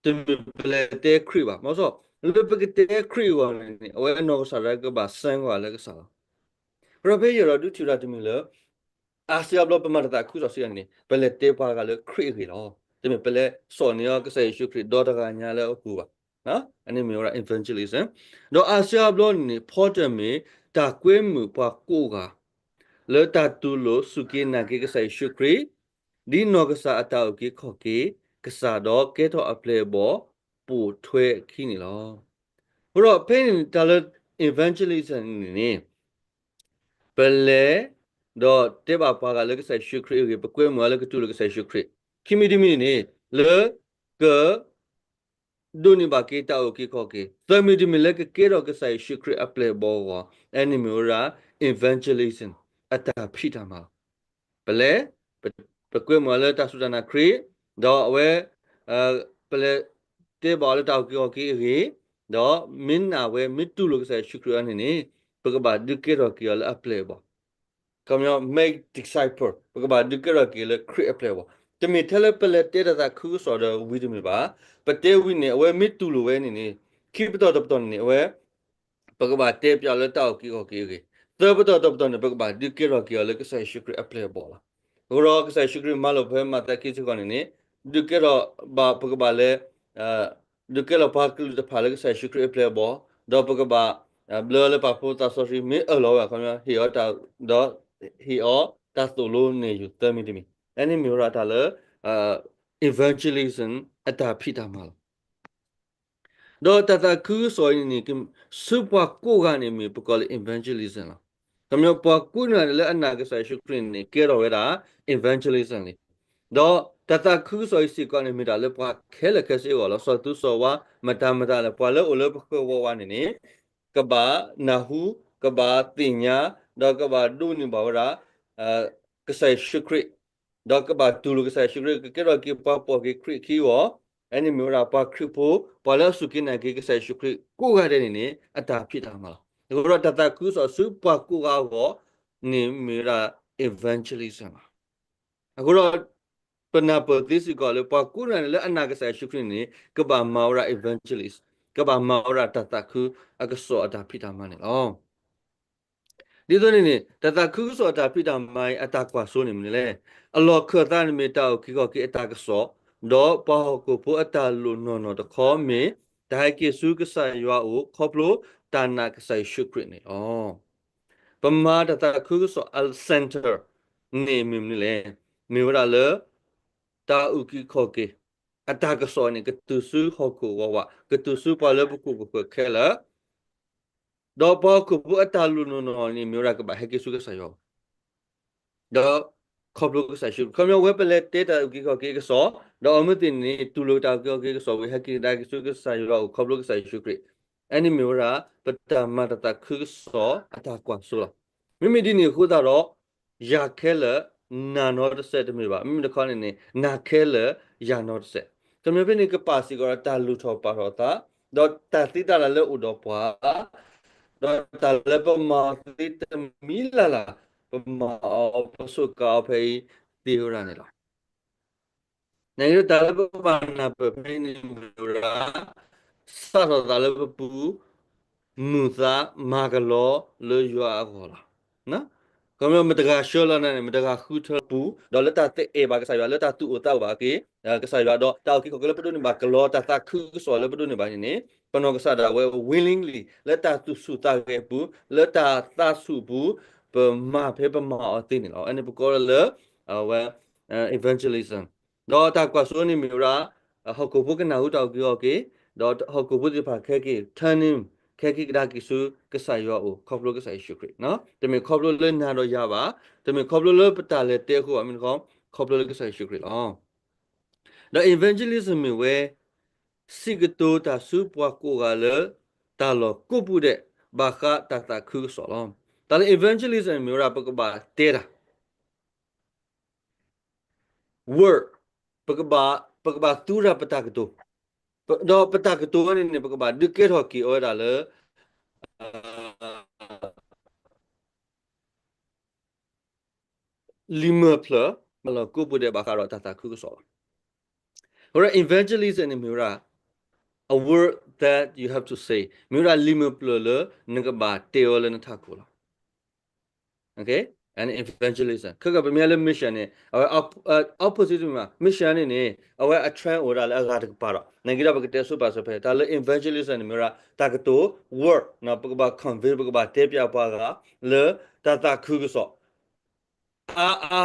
တမ့ၢ်ပလဲၤတဲခရံာ်ဘၣ်. မ့ၢ်စီ လၢပကတဲခရံာ်အဂီၢ်န့ၣ်န့ၣ် အဝဲအနီၢ်ကစၢ်ဒၣ်ကဘၣ်စၢကွၢ်လၢကစၢ်လီၤ. အဃိဒီးဖဲယအဲၣ်ဒိးဒုးထံၣ်ဝဲဒၣ်တမံၤလၢ အါစုအါဘျီပမၤတၢ်သးခုကစီၣ်စံးန့ၣ် ပလဲၤတဲပှၤဂၤလၢခရံာ်အဂ့ၢ်လီၤ. တမ့ၢ်ပလဲၤစိာ်န့ၢ်အီၤကစၢ်ယ့ၣ်ၡူးခရံာ်ဒီတဂၤညါလၢအပူၤဘၣ်. အန့ၣ်မ့ၢ်ဝဲဒၣ် evangelism. ဒီးအါစုအါဘျီန့ၣ်န့ၣ် ဖီတၢၣ်မ့ၢ်တၢ်ကွဲမုာ်ပှၤကိးဂၤ လၢတၢ်တူၢ်လိာ်စူၢ်က့ၤနာ်က့ၤကစၢ်ယ့ၣ်ၡူးခရံာ်, ဒ်နီၢ်ကစၢ်အတၢ်အုၣ်က့ၤခီၣ်က့ၤ, ကစၢ်ဒီးကဲထီၣ်အပျဲၢ်အဘီၣ်ပိာ်ထွဲအခံန့ၣ်လီၤ. အဃိဒီးဖဲန့ၣ်န့ၣ် တၢ်လၢ evangelism န့ၣ်န့ၣ် ပလဲၤ ဒီးတဲဘၣ်ပှၤဂၤလၢကစၢ်ယ့ၣ်ၡူးခရံာ်အဂ့ၢ်, ပကွဲမုာ်အီၤလၢကတူၢ်လိာ်ကစၢ်ယ့ၣ်ၡူးခရံာ်. ခံမံၤတမံၤန့ၣ် လၢက ဒိးန့ၢ်ဘၣ်က့ၤတၢ်အုၣ်က့ၤခီၣ်က့ၤ, သၢမံၤတမံၤလၢကကဲထီၣ်ကစၢ်ယ့ၣ်ၡူးခရံာ်အပျဲၢ်အဘီၣ်အဂီၢ်, အန့ၣ်မ့ၢ်ဝဲဒၣ် evangelism. အတၢ်ဖံးတၢ်မၤလီၤ. ပလဲၤ, ပ, ပကွဲမုာ်အီၤလၢတၢ်စူၢ်တၢ်နာ်ခရံာ်, ဒီးအဝဲ, ပလဲၤတဲဘၣ်အီၤလၢတၢ်အုၣ်က့ၤခီၣ်က့ၤအဂ့ၢ်, ဒီးမ့ၢ်နာ်ဝဲ မ့ၢ်တူၢ်လိာ်ကစၢ်ယ့ၣ်ၡူးခရံာ်အီၤန့ၣ်န့ၣ်, ပကဘၣ်ဒုးကဲထီၣ်က့ၤအီၤလၢအပျဲၢ်အဘီၣ် ခီပညီ make disciple ပကဘၣ်ဒုးကဲထီၣ်က့ၤလၢခရံာ်အပျဲၢ်အဘီၣ်. တမ့ၢ်ထဲလၢပလဲၤတဲတၢ်သးခုကစီၣ်ဒီးဝံၤတမ့ၢ်ဘၣ်. ပတဲဝံၤန့ၣ် အဝဲမ့ၢ်တူၢ်လိာ်ဝဲန့ၣ်န့ၣ်, ခံပတီၢ်တပတီၢ်န့ၣ်န့ၣ် အဝဲ, ပကဘၣ်တဲပၠးလၢတၢ်အုၣ်က့ၤခီၣ်က့ၤအဂ့ၢ်, သၢပတီၢ်တပတီၢ်န့ၣ် ပကဘၣ်ဒုးကဲထီၣ်က့ၤအီၤလၢကစၢ်ယ့ၣ်ၡူးခရံာ်အပျဲၢ်အဘီၣ်လီၤ. အဃိဒီးကစၢ်ယ့ၣ်ၡူးခရံာ်မၤလိာ်ဖဲမးသဲခံဆံဃိးန့ၣ်န့ၣ်, ဒုးကဲထီၣ်ဘၣ် ပကဘၣ်လဲၤ ဒုးကဲထီၣ်ပှၤကလုာ်တဖၣ်လၢကစၢ်ယ့ၣ်ၡူးခရံာ်အပျဲၢ်အဘီၣ်, ဒီးပကဘၣ်, ဘျၢလၢပာ်ဖှိၣ်သးစီဆှံ မ့ၢ်အၢၣ်လီၤဝဲအခီပညီ ဟ့ၣ်အီၤတၢ်, ဒီးဟ့ၣ်အီၤတၢ်သိၣ်လိနဲၣ်ယိၤသၢမံၤတမံၤ. အန့ၣ်မ့ၢ်ဝဲဒၣ်တၢ်လၢ, evangelism အတၢ်ဖံးတၢ်မၤလီၤ. ဒီးတၢ်သးခုကစီၣ်အံၤန့ၣ်န့ၣ်, ဆူပှၤကိးဂၤန့ၣ်မ့ၢ်ပကိးလၢ evangelism လီၤ. ခီပညီပှၤကိးဂၤန့ၣ်လၢအနာ်ကစၢ်ယ့ၣ်ၡူးခရံာ်န့ၣ်န့ၣ် ကဲထီၣ်ဝဲဒၣ် evangelism လံ. ဒီးတၢ်သးခုကစီၣ်အံၤစ့ၢ်ကီးန့ၣ် မ့ၢ်တၢ်လၢပှၤခဲလၢာ်ခဲဆ့အဂီၢ်လီၤ. စီၤသူစီၤဝါ မတၤမတၤလဲၣ် ပှၤလၢအိၣ်လၢပဃၢၤဝးဝးန့ၣ်န့ၣ်, ကဘၣ်နၢ်ဟူ, ကဘၣ်သ့ၣ်ညါ, ဒီးကဘၣ်ဒိးန့ၢ်ဘၣ်ဝဲဒၣ် ကစၢ်ယ့ၣ်ၡူးခရံာ်, ဒီးကဘၣ်တူၢ်လိာ်ကစၢ်ယ့ၣ်ၡူးခရံာ်, ကကဲထီၣ်က့ၤပှၤပိာ်က့ၤခရံာ်အခံအဂီၢ်, အန့ၣ်မ့ၢ်ဝဲဒၣ်ပှၤခရံာ်ဖိ, ပှၤလၢအစူၢ်က့ၤနာ်က့ၤကစၢ်ယ့ၣ်ၡူးခရံာ်ကိးဂၤဒဲးန့ၣ်န့ၣ် အတၢ်ဖံးတၢ်မၤလီၤ. အဃိဒီးတၢ်သးခုကစီၣ်ဆူပှၤကိးဂၤအဂီၢ်န့ၣ်မ့ၢ်ဝဲဒၣ် evangelism လီၤ. အဃိဒီး ပနၢ်ပၢၢ်သ့စ့ၢ်ကီးလၢပှၤကိးဂၤန့ၣ်လၢအနာ်ကစၢ်ယ့ၣ်ၡူးခရံာ်န့ၣ်န့ၣ် ကဘၣ်မၤဝဲဒၣ် evangelist, ကဘၣ်မၤဝဲဒၣ်တၢ်သးခုအကစီၣ်အတၢ်ဖံးတၢ်မၤန့ၣ်လီၤ. ဒ်သိးန့ၣ်န့ၣ် တၢ်သးခုကစီၣ်အတၢ်ဖံးတၢ်မၤအံၤ အတၢ်ကွၢ်စိန့ၣ်မနုၤလဲၣ်. အလီၢ်ခၢၣ်သးန့ၣ်မ့ၢ်တၢ်အုၣ်က့ၤခီၣ်က့ၤအတၢ်ကစီၣ်, ဒီးပှၤဟီၣ်ခိၣ်ဖိအတၢ်လိၣ်နီၢ်နီၢ်တခီမ့ၢ် တၢ်ဟဲက့ၤဆူကစၢ်ယွၤအအိၣ် ခီဖျိတၢ်နာ်ကစၢ်ယ့ၣ်ၡူးခရံာ်န့ၣ်လီၤ. ပမၤတၢ်သးခုကစီၣ်အ center န့ၣ်မ့ၢ်မနုၤလဲၣ်. မ့ၢ်ဝဲဒၣ်လၢ တၢ်အုၣ်က့ၤခီၣ်က့ၤ အတၢ်ကစီၣ်န့ၣ် ကတုၤဆူဟီၣ်ခိၣ်ဝးဝး, ကတုၤဆူပှၤလၢပခိၣ်ပဃၢၤခဲလၢာ်, ဒီးပှၤဟီၣ်ခိၣ်ဖိအတၢ်လိၣ်နီၢ်နီၢ်န့ၣ် မ့ၢ်ဝဲဒၣ်ကဘၣ်ဟဲက့ၤဆူကစၢ်ယွၤ ဒီးခီဖျိကစၢ်ယ့ၣ်ၡူး, ခီဖျိဝဲပလဲၤတဲတၢ်အုၣ်က့ၤခီၣ်က့ၤအကစီၣ်, ဒီးအမ့ၢ်သ့ၣ်န့ၣ် တူၢ်လိာ်တၢ်အုၣ်က့ၤခီၣ်က့ၤအကစီၣ်ဝံၤ ဟဲက့ၤကဒါက့ၤဆူကစၢ်ယွၤအအိၣ် ခီဖျိကစၢ်ယ့ၣ်ၡူးခရံာ်, အန့ၣ်မ့ၢ်ဝဲဒၣ် ပတၢ်မၤတၢ်သးခုကစီၣ်အတၢ်ကွၢ်စိလီၤ. မ့မ့ၢ်ဒ်န့ၣ်အဃိသတးဒီး ယၤခဲလၢာ် နၤနီတစဲးတမ့ၢ်ဘၣ်, မ့မ့ၢ်တခီန့ၣ်န့ၣ် နၤခဲလၢာ် ယၤနီတစဲး, တမ့ၢ်ဖဲန့ၣ် ကပာ်စ့ၢ်ကီးဒီးတၢ်လူၤထီၣ်ပာ်ထီၣ်အသး, ဒီးတၢ်သံတၢ်လၢ်လၢအိၣ်ဒီးပှၤ, ဒီးတၢ်လၢပမၤအီၤသ့တမံၤလၢ်လၢ်, ပမၤအီၤပစူးကါအီၤဖဲအံၤသ့ဝဲဒၣ်န့ၣ်လီၤ. နတၢ်လၢပဘၣ်နၢ်ပၢၢ်ဖဲအံၤန့ၣ်မ့ၢ်ဝဲဒၣ် စးထီၣ်သးလၢပပူၤ, မုာ်သးမၤကလီလၢယွၤအဂီၢ်လီၤ. ခီဖျိမတဂၤဆှၢလီၤနၤန့ၣ် မတဂၤဃုထၢပူၤ, ဒီးလၢတၢ်တအဲၣ်ဘၣ်ကစၢ်ယွၤ လၢတၢ်သူၣ်အိၣ်သးအိၣ်ဘၣ်က့ၤ ကစၢ်ယွၤ ဒီးတၢ်အုၣ်က့ၤခီၣ်က့ၤလၢပဒိးန့ၢ်ဘၣ်ကလီ တၢ်သးခုကစီၣ်လၢပဒိးန့ၢ်ဘၣ်န့ၣ်န့ၣ် ပနီၢ်ကစၢ်ဒၣ်ဝဲ willingly လၢတၢ်သူၣ်ဆူၣ်သးဂဲၤအပူၤ လၢတၢ်သးဆူၣ်အပူၤ ပမၤဖဲပမၤအီၤသ့န့ၣ်လီၤ. အန့ၣ်ပကိးလၢ အဝဲ evangelism ဒီးတၢ်ကွၢ်စိန့ၣ်မ့ၢ်ဝဲဒၣ် ဟီၣ်ခိၣ်ဖိကနၢ်ဟူတၢ်အုၣ်က့ၤခီၣ်က့ၤ, ဒီးဟီၣ်ခိၣ်ဖိသ့ၣ်တဖၣ်ခဲက့ၤ turning ခဲက့ၤကဒါက့ၤဆူကစၢ်ယွၤအအိၣ် ခီဖျိကစၢ်ယ့ၣ်ၡူးခရံာ်, တမ့ၢ်ခီဖျိလၢနၤဒီးယၤဘၣ်, တမ့ၢ်ခီဖျိလၢပတၢ်လဲၤတဲအဃိဘၣ်, မ့ၢ်တခီ ခီဖျိလၢကစၢ်ယ့ၣ်ၡူးခရံာ်လီၤ. ဒီး evangelism မ့ၢ်ဝဲ စံးကတိၤတၢ်ဆူပှၤကိးဂၤလၢ တၢ်လီၢ်ကိးပူၤဒဲး ဘၣ်ဃးတၢ်သးခုကစီၣ်လီၤ. တၢ်လၢ evangelism မ့ၢ်ဝဲဒၣ် ပကဘၣ်တဲတၢ် word, ပကဘၣ်, ပကဘၣ်သူတၢ်ပတၢ်ကတိၤ, ဒီးပတၢ်ကတိၤဝဲန့ၣ်န့ၣ် ပကဘၣ်ဒုးကဲထီၣ်က့ၤအီၤဝဲဒၣ်လၢ လံာ်မုာ်ဖျၢၣ် လီၢ်ကိးပူၤဒဲးဘၣ်ဃးဒီးတၢ်သးခုကစီၣ်လီၤ. အဃိဒီး evangelism န့ၣ်မ့ၢ်ဝဲဒၣ် a word that you have to say မ့ၢ်ဝဲဒၣ်လံာ်မုာ်ဖျၢၣ်လၢနကဘၣ်တဲအီၤလၢနထးခိၣ်လီၤ. evangelism ခဲကပမ့ၢ်လၢ mission န့ၣ် အဝဲ opposite မ့ၢ် mission န့ၣ်န့ၣ် အဝဲအ trend အိၣ်ဝဲဒၣ်လၢအဂၤတကပၤဒီး နာ်က့ဒီးပကတဲဆိပာ်စၢၤဖဲ တၢ်လၢ evangelism န့ၣ်မ့ၢ်ဝဲဒၣ် တၢ်ကတိၤ word ပကဘၣ် convey ပကဘၣ်တဲပၠးပှၤဂၤ လၢတၢ်သးခုကစီၣ် အါအါ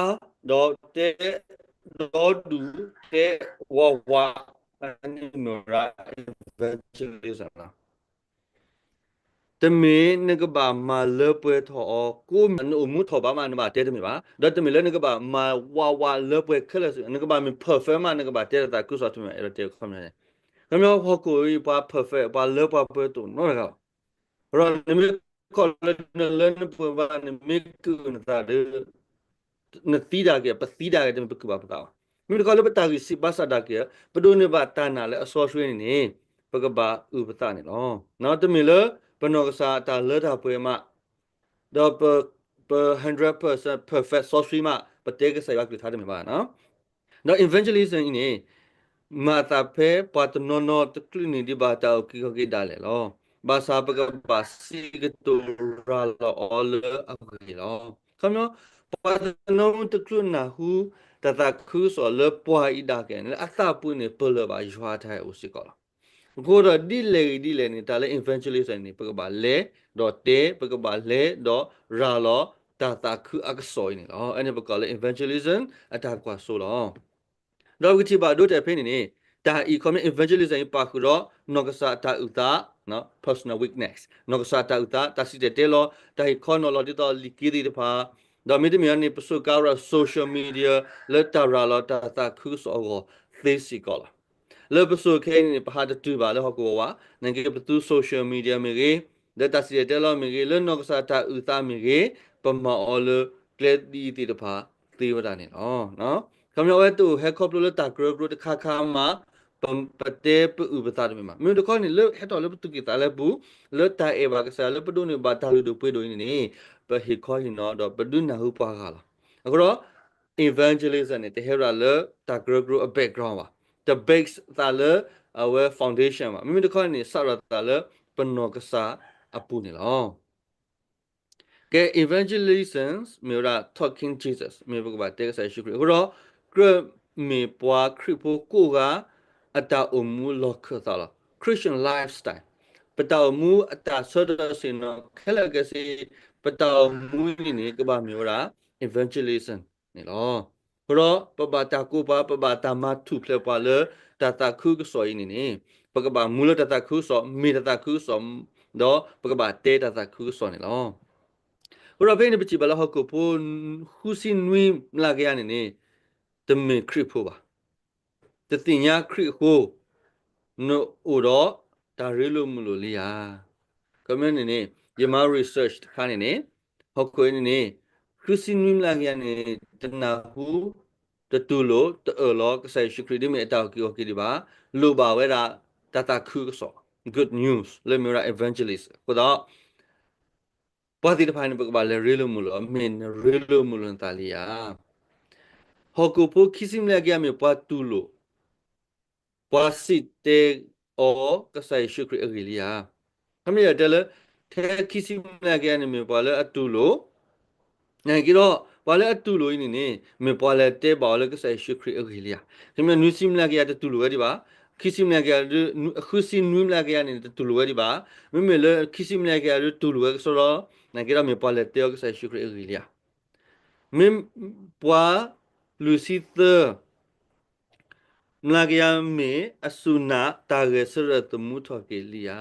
ဒီးတဲ ဒီဒူၣ် တဲဝးဝး အန့ၣ်မ့ၢ်ဝဲဒၣ် evangelism လီၤ. တမ့ၢ်နကဘၣ်မၤလၢပှဲၤထီၣ်အီၤ ကိးမံၤနအိၣ်မူထီၣ်ဘးမး နဘၣ်တဲတမ့ၢ်ဘၣ်. ဒီးတမ့ၢ်လၢနကဘၣ်မၤဝးဝးလၢပှဲၤခဲလၢာ်စ့ၢ် နကဘၣ်မ့ၢ် perfect မး နကဘၣ်တဲတၢ်သးခုကစီၣ်တမ့ၢ်ဘၣ် အဲၣ်ဒိးတဲခီပညီန့ၣ် ခီပညီဟီၣ်ခိၣ်အံၤ ပှၤ perfect ပှၤလၢပှဲၤတအိၣ်နီတဂၤဘၣ်. ဒီးနမ့ၢ် လၢနခီၣ်လၢနလၢနပှဲၤဘၣ်န့ၣ် မ့ၢ်ကုၢ်နသးဒီး နသံဒၣ်က့ၤ ပသံဒၣ်က့ၤ တမ့ၢ်ပကုၢ်ဘၣ်ပသးဘၣ်. မ့မ့ၢ်တခီလၢပတၢ်ဂံၢ်စၢ်ဘါစၢ်ဒၣ်က့ၤ ပဒိးန့ၢ်ဘၣ်တၢ်နာ်လၢအစီဆှံန့ၣ်န့ၣ် ပကဘၣ်အုၣ်ပသးန့ၣ်လီၤ. တမ့ၢ်လၢပနီၢ်ကစၢ်တၢ်လၢတၢ်ပှဲၤမး ဒီးပ ပ hundred percent perfect စီဆှံမး ပတဲကစၢ်ယွၤကလုၢ်ကထါတမ့ၢ်ဘၣ်. ဒီး evangelism အံၤန့ၣ် မၤအသးဖဲပှၤတနီၤနီၤတကလုာ်န့ၣ်ဒံးဘၣ်တၢ်အုၣ်က့ၤခီၣ်က့ၤဒၣ်လဲာ်လီၤ. ဘၣ်ဆၣ်ပကဘၣ်စံးကတိၤရၤလီၤအီၤလၢအဂ့ၤလီၤ. ခီပညီ ပှၤတနီၤနီၤတကလုာ်နၢ်ဟူ တၢ်သးခုကစီၣ်လၢပှၤအံၤဒၣ်က့ၤန့ၣ် လၢအသးပူၤန့ၣ် ပလၢၢ်ဘၣ်ယွၤအတၢ်အဲၣ်အိၣ်စ့ၢ်ကီးလီၤ. အဃိဒီးဒ်လဲၣ်ဂ့ၤဒ်လဲၣ်န့ၣ် တၢ်လၢ evangelism န့ၣ် ပကဘၣ်လဲၤဒီးတဲ ပကဘၣ်လဲၤဒီးရၤလီၤတၢ်သးခုအကစီၣ်အံၤန့ၣ်လီၤ. အန့ၣ်ပကိးလၢ evangelism အတၢ်ကွၢ်စိလီၤ. ဒီးပကထံၣ်ဘၣ်ဒိတဲာ်ဖဲန့ၣ်န့ၣ် တၢ်အံၤခီမ့ၢ် evangelism အံၤပာ်ဃုာ်ဒီး နီၢ်ကစၢ်တၢ်အုၣ်သး personal witness နီၢ်ကစၢ်တၢ်အုၣ်သး တၢ်စံၣ်တဲၤတဲလီၤ တၢ်ဟ့ၣ်ခီနီၤလီၤဒ်သိးလံာ်က့သ့ၣ်တဖၣ် ဒီးမ့တမ့ၢ်န့ၣ် ပစိာ်ကါဝဲဒၣ် social media လၢတၢ်ရၤလီၤတၢ်သးခုကစီၣ်အဂီၢ်သ့စ့ၢ်ကီးလီၤ. လၢပစိာ်ခဲအံၤန့ၣ် ပဟးတတုၤဘၣ်လၢဟီၣ်ခိၣ်ဝးဝး နာ်က့ပသူ social media မ့ၢ်ဂ့ၤ, လၢတၢ်စံၣ်တဲၤတဲလီၤမ့ၢ်ဂ့ၤ, လၢနီၢ်ကစၢ်တၢ်အုၣ်သးမ့ၢ်ဂ့ၤ, ပမၤအီၤလၢကျဲဒ်အံၤသ့ၣ်တဖၣ်သ့ဝဲဒၣ်န့ၣ်လီၤ. ခီပညီအဝဲတအိၣ်ဟဲခီဖျိလၢတၢ်ကရၢကရိတခါခါမး ပတဲပအုၣ်ပသးတမ့ၢ်ဘၣ်. မ့ၢ်တခီန့ၣ် လၢဟဲထီၣ်လၢပသူၣ်ကံၢ်သးလဲပူၤ လၢတၢ်အဲၣ်ဘၣ်ကစၢ်ယွၤ လၢပဒိးန့ၢ်ဘၣ်တၢ်လုၢ်ဒိၣ်ပှ့ၤဒိၣ်အံၤန့ၣ်န့ၣ် ပဟ့ၣ်ခီဟ့ၣ်နီၤဒီးပဒုးနၢ်ဟူပှၤဂၤလီၤ. အဃိဒီး evangelism န့ၣ် တဟဲဝဲဒၣ်လၢတၢ်ကရၢကရိအ background ဘၣ်. တ base သးလၢအဝဲ foundation ဘၣ်. မ့မ့ၢ်တခီန့ၣ် စးထီၣ်သးလၢပနီၢ်ကစၢ်အပူၤန့ၣ်လီၤ. ကဲ evangelism မ့ၢ်ဝဲဒၣ် talking Jesus မ့ၢ်ပကဘၣ်တဲကစၢ်ယ့ၣ်ၡူးခရံာ်. အဃိဒီး ကြၢးမ့ၢ်ပှၤခရံာ်ဖိကိးဂၤ အတၢ်အိၣ်မူလီၢ်ခၢၣ်သးလီၤ. Christian lifestyle ပတၢ်အိၣ်မူအတၢ်ဆၢထၢၣ်ဆ့ၣ်နီၤ ခဲလၢာ်ခဲဆ့ ပတၢ်အိၣ်မူန့ၣ်န့ၣ် ကဘၣ်မ့ၢ်ဝဲဒၣ် evangelism န့ၣ်လီၤ. အဃိဒီး ပဘၣ်တၢ်ကိးပှၤ ပဘၣ်တၢ်မၤထူၣ်ဖျဲးပှၤလၢတၢ်သးခုကစီၣ်အံၤန့ၣ်န့ၣ် ပကဘၣ်မူလၢတၢ်သးခုကစီၣ် မ့ၢ်တၢ်သးခုကစီၣ် ဒီးပကဘၣ်တဲတၢ်သးခုကစီၣ်န့ၣ်လီၤ. အဃိဒီးဖဲန့ၣ် ပထံၣ်ဘၣ်လၢဟီၣ်ခိၣ်ဖိ ဃုဆံနွံမျးကယၤန့ၣ်န့ၣ် တမ့ၢ်ခရံာ်ဖိဘၣ်. တသ့ၣ်ညါခရံာ်အဃိ နအိၣ်ဒီးတၢ်ရ့လိာ်မုာ်လိာ်လံဧါ. ခီမ့ၢ်န့ၣ်န့ၣ် ယမၤ research တခါန့ၣ်န့ၣ် ဟီၣ်ခိၣ်အံၤန့ၣ်န့ၣ် ဃုဆံနွံမျးကယၤန့ၣ် တနၢ်ဟူ တတူၢ်လိာ် တအၢၣ်လီၤ ကစၢ်ယ့ၣ်ၡူးခရံာ် ဒ်မ့ၢ်အတၢ်အုၣ်က့ၤခီၣ်က့ၤဒံးဘၣ်, လိၣ်ဘၣ်ဝဲဒၣ် တၢ်သးခုကစီၣ် good news လၢမ့ၢ်ဝဲဒၣ် evangelist အဃိသတး ပှၤသ့ၣ်တဖၣ်န့ၣ် ပကဘၣ်လဲၤရ့လိာ်မုာ်လိာ် မ့ၢ်နရ့လိာ်မုာ်လိာ်နသးလံဧါ. ဟီၣ်ခိၣ်ဖိခံဆံမျးကယၤမ့ၢ်ပှၤတူၢ်လိာ် ပှၤစံၣ်တဲၤအီၤကစၢ်ယ့ၣ်ၡူးခရံာ်အဂ့ၢ်လံဧါ. ခီမ့ၢ်ယတဲလၢ ထဲခံဆံမျးကယၤန့ၣ်မ့ၢ်ပှၤလၢအတူၢ်လိာ် နာ်က့ဒီး ပှၤလၢအတူၢ်လိာ်အံၤန့ၣ်န့ၣ် မ့ၢ်ပှၤလဲၤတဲဘၣ်အီၤလၢကစၢ်ယ့ၣ်ၡူးခရံာ်အဂ့ၢ်လံဧါ. ခီမ့ၢ်နွံဆံမျးကယၤတတူၢ်လိာ်ဝဲဒံးဘၣ်, ခံဆံမျးကယၤ ဃုဆံနွံမျးကယၤန့ၣ် တတူၢ်လိာ်ဝဲဒံးဘၣ်. မ့မ့ၢ်လၢခံဆံမျးကယၤဒုးတူၢ်လိာ်ဝဲကစီဒီလီၤ. နာ်က့ဒီးမ့ၢ်ပှၤလဲၤတဲအီၤကစၢ်ယ့ၣ်ၡူးခရံာ်အဂ့ၢ်လံဧါ. မ့ၢ်ပှၤလွံၢ်ဆံသၢ မျးကယၤမ့ၢ်အစူၢ်နာ်တၢ်ဂဲၤဆၢထၢၣ်သမူထီၣ်က့ၤလံဧါ.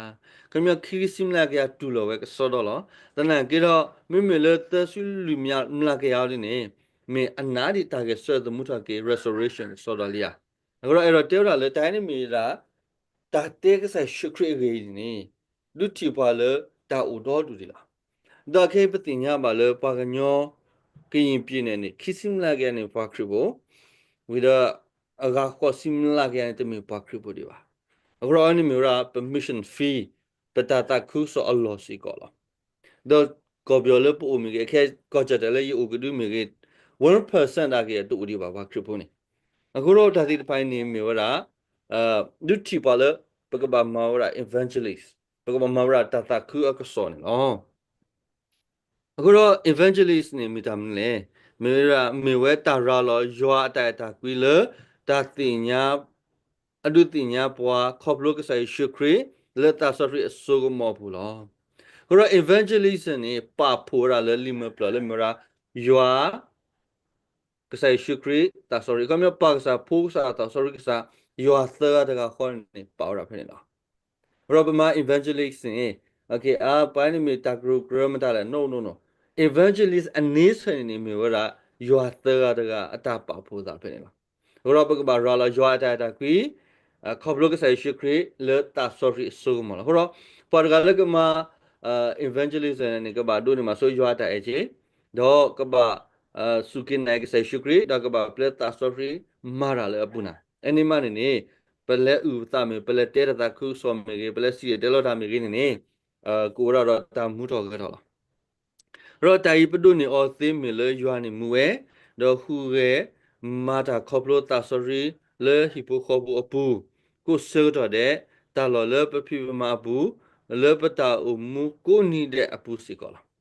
ခီမ့ၢ်ခံဆံမျးကယၤတူၢ်လိာ်ဝဲကစီဒီလီၤ. သနာ်က့ဒီး မ့မ့ၢ်လၢသၢဆံလွံၢ်မျးကယၤအံၤန့ၣ် မ့ၢ်အနာ်ဒံးတၢ်ဂဲၤဆၢထၢၣ်သမူထီၣ်က့ၤ resurrection ကစီဒီလံဧါ. အဃိဒီးအဲၣ်ဒိးတဲဝဲဒၣ်လၢတၢ်အံၤန့ၣ်မ့ၢ်ဒၣ် တၢ်တဲကစၢ်ယ့ၣ်ၡူးခရံာ်အဂ့ၢ်အံၤန့ၣ် ဒုးထံၣ်ပှၤလၢတၢ်အိၣ်ဒီဒူၣ်ဒံးလီၤ. ဒီးခဲအံၤပသ့ၣ်ညါဘၣ်လၢပှၤကညီ ကရင်ပြည်နယ်န့ၣ် ခံဆံမျးကယၤန့ၣ်ပှၤခရံာ်ဖိ, ဝံၤဒီးအဂၤဃိးဆံမျးကယၤန့ၣ် တမ့ၢ်ပှၤခရံာ်ဖိဒံးဘၣ်. အဃိဒီးအဝဲန့ၣ်မ့ၢ်ဝဲဒၣ် ပ mission field ပတၢ်သးခုကစီၣ်အလီၢ်စ့ၢ်ကီးလီၤ. ဒီးကီၢ်ပယီၤလၢပအိၣ်မ့ၢ်ဂ့ၤ, အခဲကီၢ်ကၠီၣ်တဲာ်လၢယအိၣ်ကဒုမ့ၢ်ဂ့ၤ, one percent ဒၣ်က့ၤတအိၣ်ဒံးဘၣ်ပှၤခရံာ်ဖိန့ၣ်. အဃိဒီးတၢ်သ့ၣ်တဖၣ်အံၤန့ၣ်မ့ၢ်ဝဲဒၣ် ဒုးထံၣ်ပှၤလၢ ပကဘၣ်မၤဝဲဒၣ် evangelist, ပကဘၣ်မၤဝဲဒၣ်တၢ်သးခုအကစီၣ်န့ၣ်လီၤ. အဃိဒီး evangelist န့ၣ် မ့ၢ်တၢ်မနုၤလဲၣ်. မ့ၢ်ဝဲဒၣ် မ့ၢ်ဝဲတၢ်ရၤလီၤယွၤအတၢ်အဲၣ်တၢ်ကွံလၢ တၢ်သ့ၣ်ညါ အဒုးသ့ၣ်ညါပှၤ ခီဖျိကစၢ်ယ့ၣ်ၡူးခရံာ် လၢသးစီဆှံအစိကမီၤအပူၤလီၤ. အဃိဒီး evangelist န့ၣ် ပာ်ဖှိၣ်ဝဲဒၣ်လၢလံာ်မုၢ်ပျၢၤလၢမ့ၢ်ဝဲဒၣ် ယွၤ ကစၢ်ယ့ၣ်ၡူးခရံာ် သးစီဆှံ, ခီပညီ ပၢ်ကစၢ်, ဖိကစၢ်, သးစီဆှံကစၢ်, ယွၤသၢဂၤတဂၤဃီန့ၣ် ပာ်ဝဲဒၣ်ဖဲန့ၣ်လီၤ. အဃိဒီးပမၤ evangelist န့ၣ် အပှၤန့ၣ်မ့ၢ်တၢ်ကရၢကရိမတၤလဲၣ်, no, no, no. evangelist အန့ဆၢၣ်န့ၣ်န့ၣ် မ့ၢ်ဝဲဒၣ် ယွၤသၢဂၤတဂၤအတၢ်ပာ်ဖှိၣ်သးဖဲန့ၣ်လီၤ. အဃိဒီးပကဘၣ်ရၤလီၤယွၤအတၢ်အဲၣ်တၢ်ကွံ ခီဖျိကစၢ်ယ့ၣ်ၡူးခရံာ်လၢသးစီဆှံအစိကမီၤလီၤ. အဃိဒီး ပှၤတဂၤလၢကမၤ evangelism န့ၣ် ကဘၣ်ဒိးန့ၢ်ဘၣ်ဆိယွၤအတၢ်အဲၣ်က့ၤ, ဒီးကဘၣ်စူၢ်က့ၤနာ်က့ၤကစၢ်ယ့ၣ်ၡူးခရံာ်, ဒီးကဘၣ်ပျဲသးစီဆှံမၤတၢ်လၢအပူၤန့ၣ်. အန့ၣ်မးန့ၣ်န့ၣ် ပလဲၤအုၣ်ပသးမ့ၢ် ပလဲၤတဲတၢ်သးခုကစီၣ်မ့ၢ်ဂ့ၤ, ပလဲၤစံၣ်တဲၤတဲလီၤတၢ်မ့ၢ်ဂ့ၤန့ၣ်န့ၣ် ကအိၣ်ဝဲဒၣ်ဒီးတၢ်မူထီၣ်ဂဲၤထီၣ်လီၤ. ဒီးတၢ်အံၤပဒိးန့ၢ်အီၤသ့မ့ၢ်လၢယွၤန့ၣ်မူဝဲ, ဒီးဟူးဂဲၤမၤတၢ်ခီဖျိသးစီဆှံလၢဟံၣ်ဖိဃီဖိအပူၤ, ကိးဆၢကတီၢ်ဒဲး တၢ်လီၢ်လၢပဖံးပမၤအပူၤ, လၢပတၢ်အိၣ်မူကိးနံၤဒဲးအပူၤစ့ၢ်ကီးလီၤ.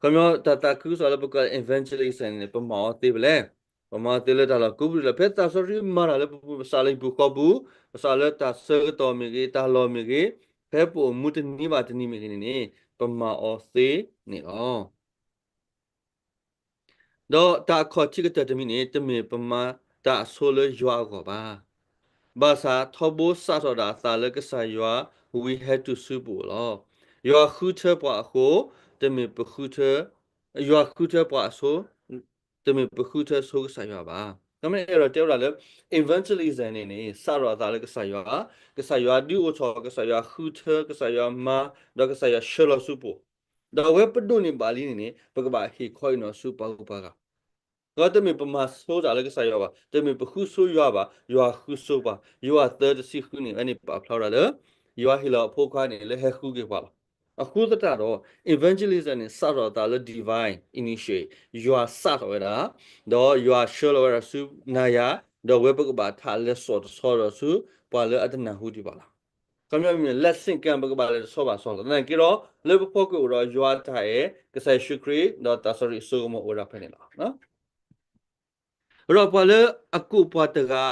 ခီပညီတၢ်သးခုကစီၣ်လၢပကိး evangelism န့ၣ် ပမၤအီၤသ့ဖဲလဲၣ်. ပမၤအီၤသ့လၢတၢ်လီၢ်ကိးပူၤလီၤ. ဖဲသးစီဆှံမၤတၢ်လၢပပူၤ, ပစးလၢဟံၣ်ပူၤဃီပူၤ, ပစးလၢတၢ်ဆၢကတီၢ်မ့ၢ်ဂ့ၤ, တၢ်လီၢ်မ့ၢ်ဂ့ၤ, ဖဲပအိၣ်မူတနံၤဘၣ်တနံၤမ့ၢ်ဂ့ၤန့ၣ်န့ၣ် ပမၤအီၤသ့န့ၣ်လီၤ. ဒီးတၢ်အခီၣ်ထံးကတၢၢ်တမံၤန့ၣ် တမ့ၢ်ပမၤတၢ်အဆိလၢယွၤအဂီၢ်ဘၣ်. ဘၣ်ဆၣ်ထီဘိစးထီၣ်ဒၣ်အသးလၢကစၢ်ယွၤဝံၤဟဲတုၤဆူပအိၣ်လီၤ. ယွၤဃုထၢပှၤအဃိ, တမ့ၢ်ပဃုထၢ, ယွၤဃုထၢပှၤအဆိ, တမ့ၢ်ပဃုထၢဆိကစၢ်ယွၤဘၣ်. ကမ့ၢ်အဲၣ်ဒိးတဲဝဲဒၣ်လၢ evangelism န့ၣ်န့ၣ် စးထီၣ်အသးလၢကစၢ်ယွၤ, ကစၢ်ယွၤဒုးအိၣ်ထီၣ်, ကစၢ်ယွၤဃုထၢ, ကစၢ်ယွၤမၤ, ဒီးကစၢ်ယွၤဆှၢလီၤဆူပအိၣ်, ဒီးအဝဲပဒိးန့ၢ်ဘၣ်လံန့ၣ်န့ၣ် ပကဘၣ်ဟ့ၣ်ခီဟ့ၣ်နီၤဆူပှၤဂုၤပှၤဂၤ. ဒီးတမ့ၢ်ပမၤဆိတၢ်လၢကစၢ်ယွၤဘၣ်, တမ့ၢ်ပဃုဆိယွၤဘၣ်, ယွၤဃုဆိပှၤ. ယိၤဟၣ်သၢတဆံဃုန့ၣ် အဝဲန့ၣ်ပာ်ဖျါဝဲဒၣ်လၢ ယွၤဟ့ၣ်လီၤအဖိခွါန့ၣ်လၢဟဲဃုက့ၤပှၤလီၤ. အဃိသတးဒီး evangelism န့ၣ် စးထီၣ်အသးလၢ divine initiate, ယွၤစးထီၣ်ဝဲဒၣ်, ဒီးယွၤဆှၢလီၤဝဲဒၣ်ဆူနၤယၤ, ဒီးဝဲပကဘၣ်ထးလဲၤစိာ်တဆီဒီးဆူပှၤလၢအတနၢ်ဟူဒံးဘၣ်လီၤ. ခီပညီမ့ၢ် လၢစ့ၣ်ကၣ် ပကဘၣ်လဲၤတဆီဘၣ်ဆီလီၤ. သနာ်က့ဒီး လၢပဖီခိၣ်အိၣ်ဒီးယွၤအတၢ်အဲၣ်, ကစၢ်ယ့ၣ်ၡူးခရံာ်, ဒီးသးစီဆှံအစိကမီၤအိၣ်ဝဲဒၣ်ဖဲန့ၣ်လီၤ. ဒီးပှၤလၢအကိးပှၤတဂၤ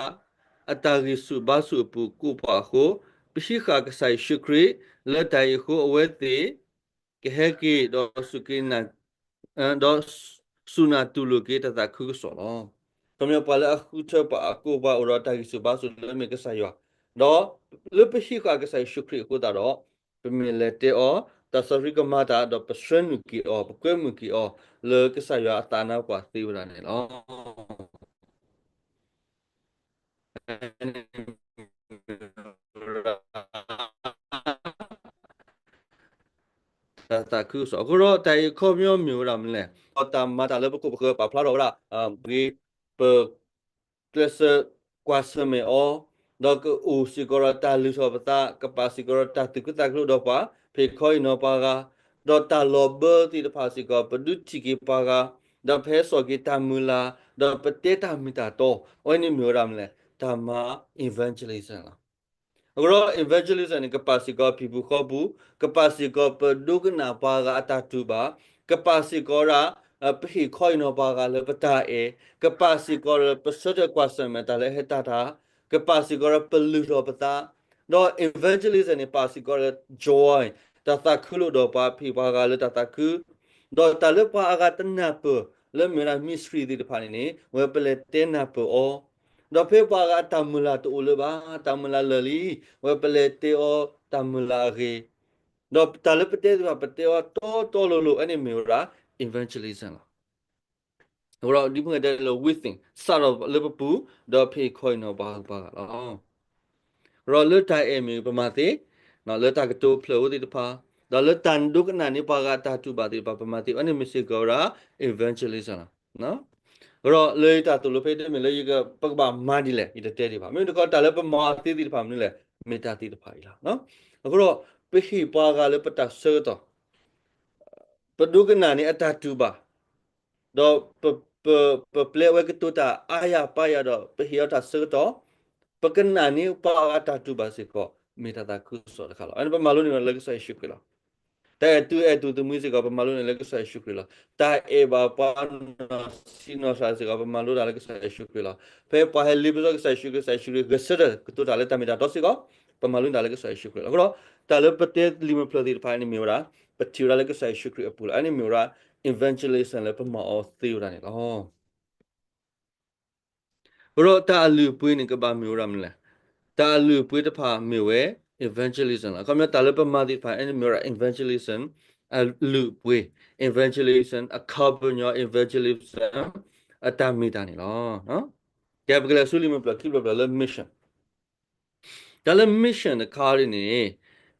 အတၢ်ဂံၢ်ဆူၣ်ဘါဆူၣ်အပူၤကိးပှၤအဃိ, ပဟံးဃာ်ကစၢ်ယ့ၣ်ၡူးခရံာ်, လၢတၢ်အံၤအဃိအဝဲသ့ၣ် ကဟဲက့ၤဒီးစူၢ်က့ၤနာ်, ဒီးစူၢ်နာ်တူၢ်လိာ်က့ၤတၢ်သးခုကစီၣ်လီၤ. ခီပညီပှၤလၢအဃုထၢပှၤအကိးပှၤအိၣ်ဒီးတၢ်ဂံၢ်ဆူၣ်ဘါဆူၣ်လၢမ့ၢ်ကစၢ်ယွၤ, ဒီးလၢပဟံးဃာ်ကစၢ်ယ့ၣ်ၡူးခရံာ်အဃိသတးဒီး ပမ့ၢ်လဲၤတဲအီၤ, သးစီဆှံကမၤတၢ်, ဒီးပဆှၢနုာ်က့ၤအီၤ, ပကွဲမုာ်က့ၤအီၤ လၢကစၢ်ယွၤအသးနါပှၢ်သ့ဝဲဒၣ်န့ၣ်လီၤ. တၢ်သးခုကစီၣ်. အဃိဒီးတၢ်အံၤအခီပညီမ့ၢ်ဝဲဒၣ်မနုၤလဲၣ်. ဒီးတၢ်မၤတၢ်လၢပခိၣ်ပဃၢၤပာ်ဖျါထီၣ်ဝဲဒၣ်, ဂ့ၤ, ပကျဲးစၢးကွၢ်ဆၢၣ်မဲာ်အီၤ, ဒီးကအိၣ်စ့ၢ်ကီးဒီးတၢ်လုၢ်ထီၣ်ပသး, ကပာ်စ့ၢ်ကီးဒီးတၢ်သူၣ်ခုသးခုဒီးပှၤ, ဖံးခီအံၤနီၤပှၤဂၤ, ဒီးတၢ်လီၤဘၢသ့ၣ်တဖၣ်စ့ၢ်ကီး ပဒုးထံၣ်က့ၤပှၤဂၤ, ဒီးပဟဲစိာ်က့ၤတၢ်မုၢ်လၢ်, ဒီးပတဲတၢ်မ့ၢ်တၢ်တီ, အဝဲန့ၣ်မ့ၢ်ဝဲဒၣ်မနုၤလဲၣ်, တၢ်မၤ evangelism လီၤ. အဃိဒီး evangelism န့ၣ် ကပာ်စ့ၢ်ကီးဟံၣ်ပူၤဃီပူၤ, ကပာ်စ့ၢ်ကီးပဒိကနၣ်ပှၤဂၤအတၢ်တူၢ်ဘၣ်, ကပာ်စ့ၢ်ကီးဒၣ် ပဟ့ၣ်ခီအံၤနီၤပှၤဂၤလၢပတၢ်အဲၣ်, ကပာ်စ့ၢ်ကီးလၢပဆၢထၢၣ်ကွၢ်ဆၢၣ်မဲာ်တၢ်လၢအဟဲတၢ်တၢ်, ကပာ်စ့ၢ်ကီးလၢပလုၢ်ထီၣ်ပသး, ဒီး evangelism န့ၣ် ပာ်စ့ၢ်ကီးလၢ joy, တၢ်သးခုလိာ်ဒီးပှၤ ဖံးပှၤဂၤလၢတၢ်သးခု, ဒီးတၢ်လၢပှၤအဂၤတနၢ်ပၢၢ် လၢမ့ၢ်ဝဲဒၣ် mystery သ့ၣ်တဖၣ်န့ၣ်န့ၣ် ဝဲပလဲၤတဲနၢ်ပၢၢ်အီၤ, ဒီးဖဲပှၤအဂၤအတၢ်မုၢ်လၢ်တအိၣ်လၢၤဘၣ်, တၢ်မုၢ်လၢ်လၢာ်လံ, ဝဲပလဲၤတဲအီၤတၢ်မုၢ်လၢ်အဂ့ၢ်, ဒီးတၢ်လၢပတဲသ့ၣ်တဖၣ် ပတဲအီၤတီတီလိၤလိၤ, အဝဲန့ၣ်မ့ၢ်ဝဲဒၣ် evangelism လီၤ. အဃိဒီး ဒ်ပတဲလၢ within စးထီၣ်လၢပပူၤ, ဒီးဖံးခီအံၤနီၤပှၤဂၤလီၤ. ဒီးလၢတၢ်အဲၣ်မ့ၢ်ပမၤသ့, လၢတၢ်ကတိၤဖျၢၣ်အိၣ်သ့ၣ်တဖၣ်, ဒီးလၢတၢ်ဒိကနၣ်န့ၢ်ပှၤဂၤအတၢ်တူၢ်ဘၣ်သ့ၣ်တဖၣ် ပမၤသ့, အဝဲန့ၣ်မ့ၢ်စ့ၢ်ကီးဝဲဒၣ် evangelism လီၤ. အဃိဒီးလၢယတၢ်သိၣ်လိဖဲအံၤတမ့ၢ်လၢယက, ပကဘၣ်မၤဒ်လဲၣ် ယတတဲဒံးဘၣ်. မ့ၢ်တခီတၢ်လၢပမၤအီၤသ့သ့ၣ်တဖၣ်မနုၤလဲၣ်, မ့ၢ်တၢ်သ့ၣ်တဖၣ်အံၤလီၤ. အဃိဒီး ပဟ့ၣ်ပှၤဂၤလၢပတၢ်ဆၢကတီၢ်, ပဒိကနၣ်န့ၢ်အတၢ်တူၢ်ဘၣ်, ဒီးပ, ပ, ပပျဲဝဲကတိၤတၢ်အါယၤပါယၤဒီး ပဟ့ၣ်အီၤတၢ်ဆၢကတီၢ်, ပကနၣ်န့ၢ်ပှၤအတၢ်တူၢ်ဘၣ်စ့ၢ်ကီး မ့ၢ်တၢ်သးခုကစီၣ်တခါလီၤ. အဝဲန့ၣ်ပမၤလိန့ၢ်လၢကစၢ်ယ့ၣ်ၡူးခရံာ်လီၤ. တၢ်အဲၣ်တူ အဲၣ်တူၢ်သမံသ့ၣ်တဖၣ် ပမၤလိန့ၢ်လၢကစၢ်ယ့ၣ်ၡူးခရံာ်လီၤ. တၢ်အဲၣ်ဘၣ်ပှၤနီၢ်ဆံးနီၢ်စှၤစ့ၢ်ကီး ပမၤလိတၢ်လၢကစၢ်ယ့ၣ်ၡူးခရံာ်လီၤ. ဖဲပှၤဟဲလ့ပစီကစၢ်ယ့ၣ်ၡူးခရံာ်, ကစၢ်ယ့ၣ်ၡူးခရံာ်ဂဲၤဆၢထၢၣ်ကတိၤတၢ်လၢတၢ်မ့ၢ်တၢ်တီစ့ၢ်ကီး, ပမၤလိန့ၢ်တၢ်လၢကစၢ်ယ့ၣ်ၡူးခရံာ်လီၤ. အဃိဒီး တၢ်လၢပတဲလံာ်မုၢ်ဖျၢၣ်သ့ၣ်တဖၣ်န့ၣ်မ့ၢ်ဝဲဒၣ် ပထံၣ်ဝဲဒၣ်လၢကစၢ်ယ့ၣ်ၡူးခရံာ်အပူၤလီၤ. အဝဲန့ၣ်မ့ၢ်ဝဲဒၣ် evangelism လၢပမၤအီၤသ့ဝဲဒၣ်န့ၣ်လီၤ. အဃိဒီးတၢ်အလုၢ်အပှ့ၤန့ၣ် ကဘၣ်မ့ၢ်ဝဲဒၣ်မနုၤလဲၣ်. တၢ်အလုၢ်အပှ့ၤတဖၣ်မ့ၢ်ဝဲ evangelism လီၤ. အခီပညီတၢ်လၢပမၤသ့ၣ်တဖၣ် အဝဲန့ၣ်မ့ၢ်ဝဲဒၣ် evangelism အလုၢ်အပှ့ၤ, evangelism အခီပညီ, evangelism အတၢ်မ့ၢ်တၢ်န့ၣ်လီၤ. ကဲ ပကလဲၤဆူလံာ်မုၢ်ဖျၢၣ်ခံဖျၢၣ်ဖျၢၣ်လၢ mission. တၢ်လၢ mission တခါအံၤန့ၣ်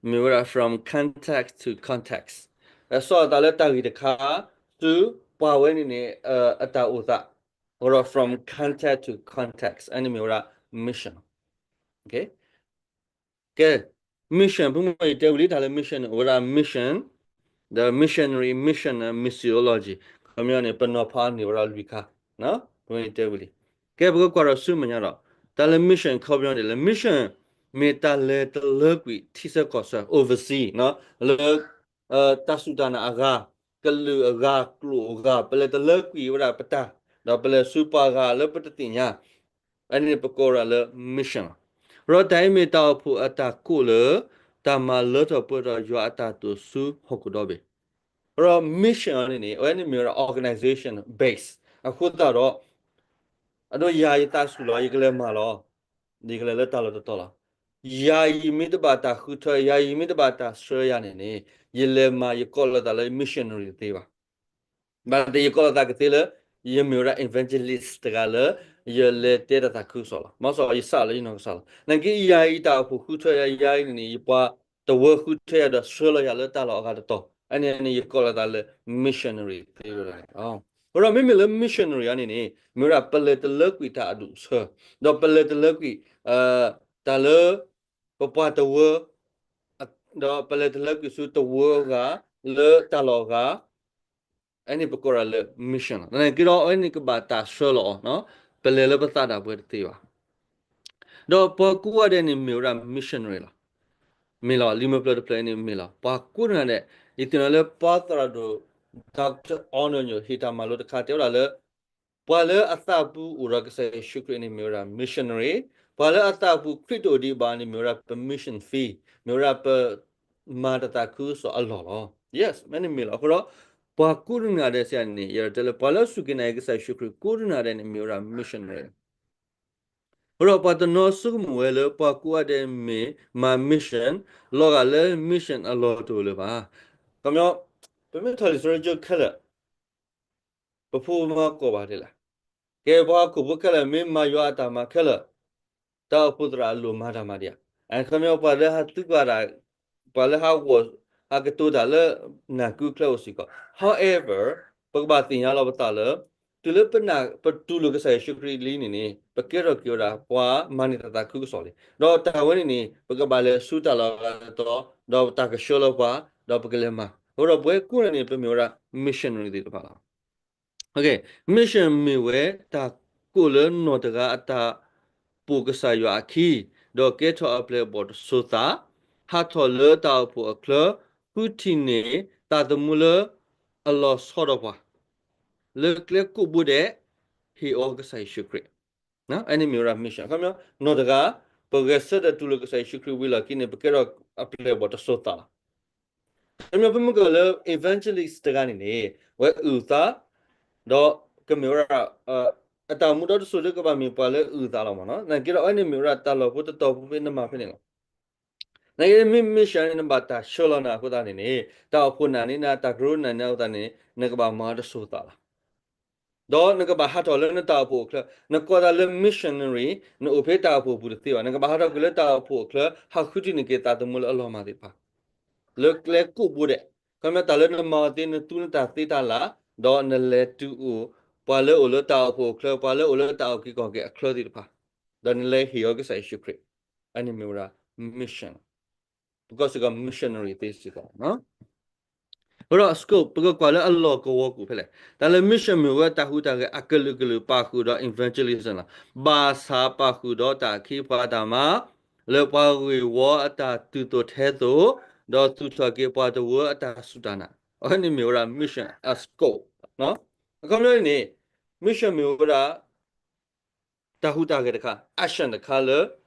မ့ၢ်ဝဲဒၣ် from contact to context, အစီၣ်အသးလၢတၢ်ဂ့ၢ်တခါ ဆူပှၤဝဲန့ၣ်န့ၣ် အတၢ်အိၣ်သး, အဃိဒီး from contact to context အန့ၣ်မ့ၢ်ဝဲဒၣ် mission ကဲ, mission ဖုမ့ၢ်ယတဲဝံၤလံ တၢ်လၢ mission န့ၣ် အိၣ်ဝဲဒၣ် mission, the missionary, mission, missiology ခီပညီန့ၣ် ပနီၤဖးန့ၢ်ဝဲဒၣ်လွံၢ်ခါ, ဖုမ့ၢ်ယတဲဝံၤလံ. ကဲ ပကကွၢ်ဒီးဆူမဲာ်ညါဒီး တၢ်လၢ mission ခီပညီန့ၣ်လၢ mission မ့ၢ်တၢ်လဲၤတလၢကွံာ်ထံဆၢကီၢ်ဆၢ oversee လၢ တၢ်စူၢ်တၢ်နာ်အဂၤ, ကလုာ်အဂၤ, ကျိာ်အဂၤ, ပလဲၤတလၢကွံာ်ဝဲဒၣ်ပတၢ်, ဒီးပလဲၤဆူပှၤဂၤလၢပတသ့ၣ်ညါ, အန့ၣ်ပကိးဝဲဒၣ်လၢ mission လီၤ. ဒီးတၢ်အံၤမ့ၢ်တၢ်အိၣ်ဖှိၣ်အတၢ်ကိးလၢ တၢ်မၤလၢထီၣ်ပှဲၤထီၣ်ယွၤအတၢ်တိာ်ဆူဟီၣ်ခိၣ်ဒီဘ့ၣ်, ဒီး mission အန့ၣ်န့ၣ် အဝဲန့ၣ်မ့ၢ်ဝဲဒၣ် organization base အဃိသတးဒီး အဒိ ယၤယသးဆူၣ်လီၤ ယကလဲၤမၤလီၤ, ယကလဲၤလၢတၢ်လီၢ်တတီၤလီၤ. ယၤယမ့ၢ်တဘၣ်တၢ်ဃုထၢ ယၤယမ့ၢ်တဘၣ်တၢ်ဆှၢယၤန့ၣ်န့ၣ် ယလဲၤမၤ ယကိးလီၤသးလၢ missionary တသ့ဘၣ်. ဘၣ်သ့ၣ်ယကိးလီၤသးကသ့လၢ ယမ့ၢ်ဝဲဒၣ် evangelist တဂၤလၢ ယလဲၤတဲတၢ်သးခုကစီၣ်လီၤ. မ့ၢ်စီၤယစးလၢယနီၢ်ကစၢ်လီၤ. နာ်က့ ယၤအံၤတၢ်အိၣ်ဖှိၣ်ဃုထၢယၤ ယၤအံၤန့ၣ်န့ၣ် ယပှၤတဝၢဃုထၢယၤဒီးဆှၢလီၤယၤလၢတၢ်လီၢ်အဂၤတတီၤ, အန့ၣ်န့ၣ် ယကိးလီၤသးလၢ missionary သ့ဝဲဒၣ်န့ၣ်လီၤ. အဃိဒီးမ့မ့ၢ်လၢ missionary အံၤန့ၣ်န့ၣ် မ့ၢ်ဝဲဒၣ်ပလဲၤတလၢကွံာ်တၢ်အဒူၣ်အဆၢ, ဒီးပလဲၤတလၢကွံာ် တၢ်လၢ ပပှၤတဝၢ ဒီးပလဲၤတလၢကွံာ်ဆူတဝၢအဂၤ လၢတၢ်လီၢ်အဂၤ, အန့ၣ်ပကိးဒၣ်လၢ mission လီၤ. နာ်က့ဒီး အဝဲန့ၣ်ကဘၣ်တၢ်ဆှၢလီၤအီၤ, ပလဲၤလၢပသးဒၣ်ပှဲၤတသ့ဘၣ်. ဒီးပှၤကိးဂၤဒဲးန့ၣ်မ့ၢ်ဝဲဒၣ် missionary လီၤ. မ့ၢ်လီၤ, လံာ်မုၢ်ပျၢၤတဖျၢၣ်အံၤန့ၣ်မ့ၢ်လီၤ. ပှၤကိးဂၤဒဲး, ယသ့ၣ်နီၣ်လၢပှၤသရၣ်ဒိၣ် Doctor Arnold ဟ့ၣ်တၢ်မၤလိတခါတဲဝဲဒၣ်လၢ ပှၤလၢအသးပူၤအိၣ်ဒီးကစၢ်ယ့ၣ်ၡူးခရံာ်န့ၣ်မ့ၢ်ဝဲဒၣ် missionary, ပှၤလၢအသးပူၤခရံာ်တအိၣ်ဒံးဘၣ်န့ၣ်မ့ၢ်ဝဲဒၣ်ပ mission field, မ့ၢ်ဝဲဒၣ်ပ မၤတၢ်သးခုကစီၣ်အလီၢ်လီၤ. Yes, မ့ၢ်န့ၣ်မ့ၢ်လီၤ. အဃိဒီး ပှၤကိးဂၤဒဲးစ့ၢ်န့ၣ် ယတဲလၢ ပှၤလၢအစူၢ်က့ၤနာ်က့ၤကစၢ်ယ့ၣ်ၡူးခရံာ်ကိးဂၤဒဲးန့ၣ် မ့ၢ်ဝဲဒၣ် missionary လီၤ. အဃိဒီးပှၤတနီၤဆိကမိၣ်ဝဲလၢ ပှၤကိးဂၤဒဲးမ့ၢ်မၤ mission, လီၤဂာ်လၢ mission အလီၢ်တအိၣ်လၢၤဘၣ်. ခီပညီ, ပမ့ၢ်ထီၣ်လံာ်စီဆှံကၠိခဲလၢာ် ပဖိမၤကိးဘၣ်ဒ်လဲၣ်. ကဲ ပှၤဟီၣ်ခိၣ်ဖိခဲလၢာ် မ့ၢ်မၤယွၤအတၢ်မၤခဲလၢာ်, တၢ်အိၣ်ဖှိၣ်သရၣ်အလိၣ်မၤတၢ်မၤဒံးဧါ. အခီပညီ ပှၤလၢဟးသုးကါတၢ်, ပှၤလၢဟးဂီၤ, ဟးကတိၤတၢ်လၢနၢ်ကုချၢအိၣ်စ့ၢ်ကီး. However, ပကဘၣ်သ့ၣ်ညါလီၤပသးလၢ တုၤလၢပနၢ်, ပတူၢ်လိာ်ကစၢ်ယ့ၣ်ၡူးခရံာ်လံန့ၣ်န့ၣ် ပကဲထီၣ်က့ၤဝဲဒၣ် ပှၤမၤန့ၢ်တၢ်သးခုကစီၣ်လံ. ဒီးတၢ်ဝဲန့ၣ်န့ၣ် ပကဘၣ်လဲၤဆူတၢ်လီၢ်အဂၤတတီၤ, ဒီးတၢ်ကဆှၢလီၤပှၤ, ဒီးပကလဲၤမၤ. အဃိဒီးပဝဲကိးဂၤန့ၣ် ပမ့ၢ်ဝဲဒၣ် missionary သ့ၣ်တဖၣ်လီၤ. mission မ့ၢ်ဝဲတၢ်ကိးလၢနီၢ်တဂၤအတၢ်ပိာ်ကစၢ်ယွၤအခံ, ဒီးကဲထီၣ်အပျဲၢ်အဘီၣ်တစိၤသး, ဟးထီၣ်လၢတၢ်အိၣ်ဖှိၣ်အချၢ, ဃုထံၣ်န့ၢ်သးသမူလၢအလီၤဆီဒီးပှၤ, လၢကျဲကိးဘိဒဲး, ဟ့ၣ်အီၤကစၢ်ယ့ၣ်ၡူးခရံာ်. အန့ၣ်မ့ၢ်ဝဲဒၣ် mission. အခီပညီ နီၢ်တဂၤ, ပဂဲၤဆၢထၢၣ်တူၢ်လိာ်ကစၢ်ယ့ၣ်ၡူးခရံာ်ဝံၤလီၢ်ခံန့ၣ် ပကဲထီၣ်အပျဲၢ်အဘီၣ်တစိၤသးလီၤ. အခီပညီ ပမ့ၢ်ကွၢ်လၢ evangelist တဂၤန့ၣ်န့ၣ် ဝဲအုၣ်သး, ဒီးကမ့ၢ်ဝဲဒၣ် အတၢ်မူဒီတစိၤလၢကဘၣ်မ့ၢ်ပှၤလၢအုၣ်သးလီၤမ့ၢ်နီၤ. နာ်က့ဒီး အဝဲန့ၣ်မ့ၢ်ဝဲဒၣ်တၢ်လီၢ်ဖိတတီၤဖိဖဲနမၤဖဲန့ၣ်လီၤ. နာ်က့မ့ၢ် mission န့ၣ် နဘၣ်တၢ်ဆှၢလီၤနၤအဃိသတးန့ၣ်န့ၣ် တၢ်အိၣ်ဖှိၣ်နာ်န့ၢ်နၤ တၢ်ကရၢနာ်န့ၢ်နၤအဃိသတးန့ၣ် နကဘၣ်မၤတစိၤသးလီၤ. ဒီးနကဘၣ်ဟးထီၣ်လၢနတၢ်အိၣ်ဖှိၣ်အချၢ, နကိးသးလၢ missionary, နအိၣ်ဖဲတၢ်အိၣ်ဖှိၣ်အပူၤတသ့ဘၣ်. နကဘၣ်ဟးထီၣ်ကွံာ်လၢတၢ်အိၣ်ဖှိၣ်အချၢ ဟးဃုထံၣ်န့ၢ်က့ၤသးသမူလၢအလီၤမၢ်သ့ၣ်တဖၣ် လၢကျဲကိးဘိဒဲး. ခီပညီတၢ်လၢနမၤအီၤသ့ နသူနတၢ်သ့တၢ်လၢ်, ဒီးနလဲၤတုၤအိၣ် ပှၤလၢအိၣ်လၢတၢ်အိၣ်ဖှိၣ်အချၢ, ပှၤလၢအိၣ်လၢတၢ်အုၣ်က့ၤခီၣ်က့ၤအချၢသ့ၣ်တဖၣ်, ဒီးနလဲၤဟ့ၣ်အီၤကစၢ်ယ့ၣ်ၡူးခရံာ်, အန့ၣ်မ့ၢ်ဝဲဒၣ် mission လီၤ. ပကီၢ်စ့ၢ်ကီး missionary သ့စ့ၢ်ကီး အဃိဒီး scope ပကကွၢ်လၢအလီၢ်ကဝီၤကူၣ်ဖဲလဲၣ်. တၢ်လၢ mission မ့ၢ်ဝဲတၢ်ဟူးတၢ်ဂဲၤအကလုာ်ကလုာ်ပာ်ဃုာ်ဒီး evangelism လီၤ. ဘၣ်ဆၣ်ပာ်ဃုာ်ဒီးတၢ်အခ့အပှၤအတၢ်မၤ, လၢပှၤဂ့ၢ်ဝီအတၢ်တုၤသိးထဲသိး, ဒီးသူၣ်ထီၣ်က့ၤပှၤတဝၢအတၢ်စူၢ်တၢ်နာ်, အဝဲန့ၣ်မ့ၢ်ဝဲဒၣ် mission အ scope လီၤ. အခီပညီန့ၣ် mission မ့ၢ်ဝဲဒၣ် တၢ်ဟူးတၢ်ဂဲၤတခါ, action တခါလၢ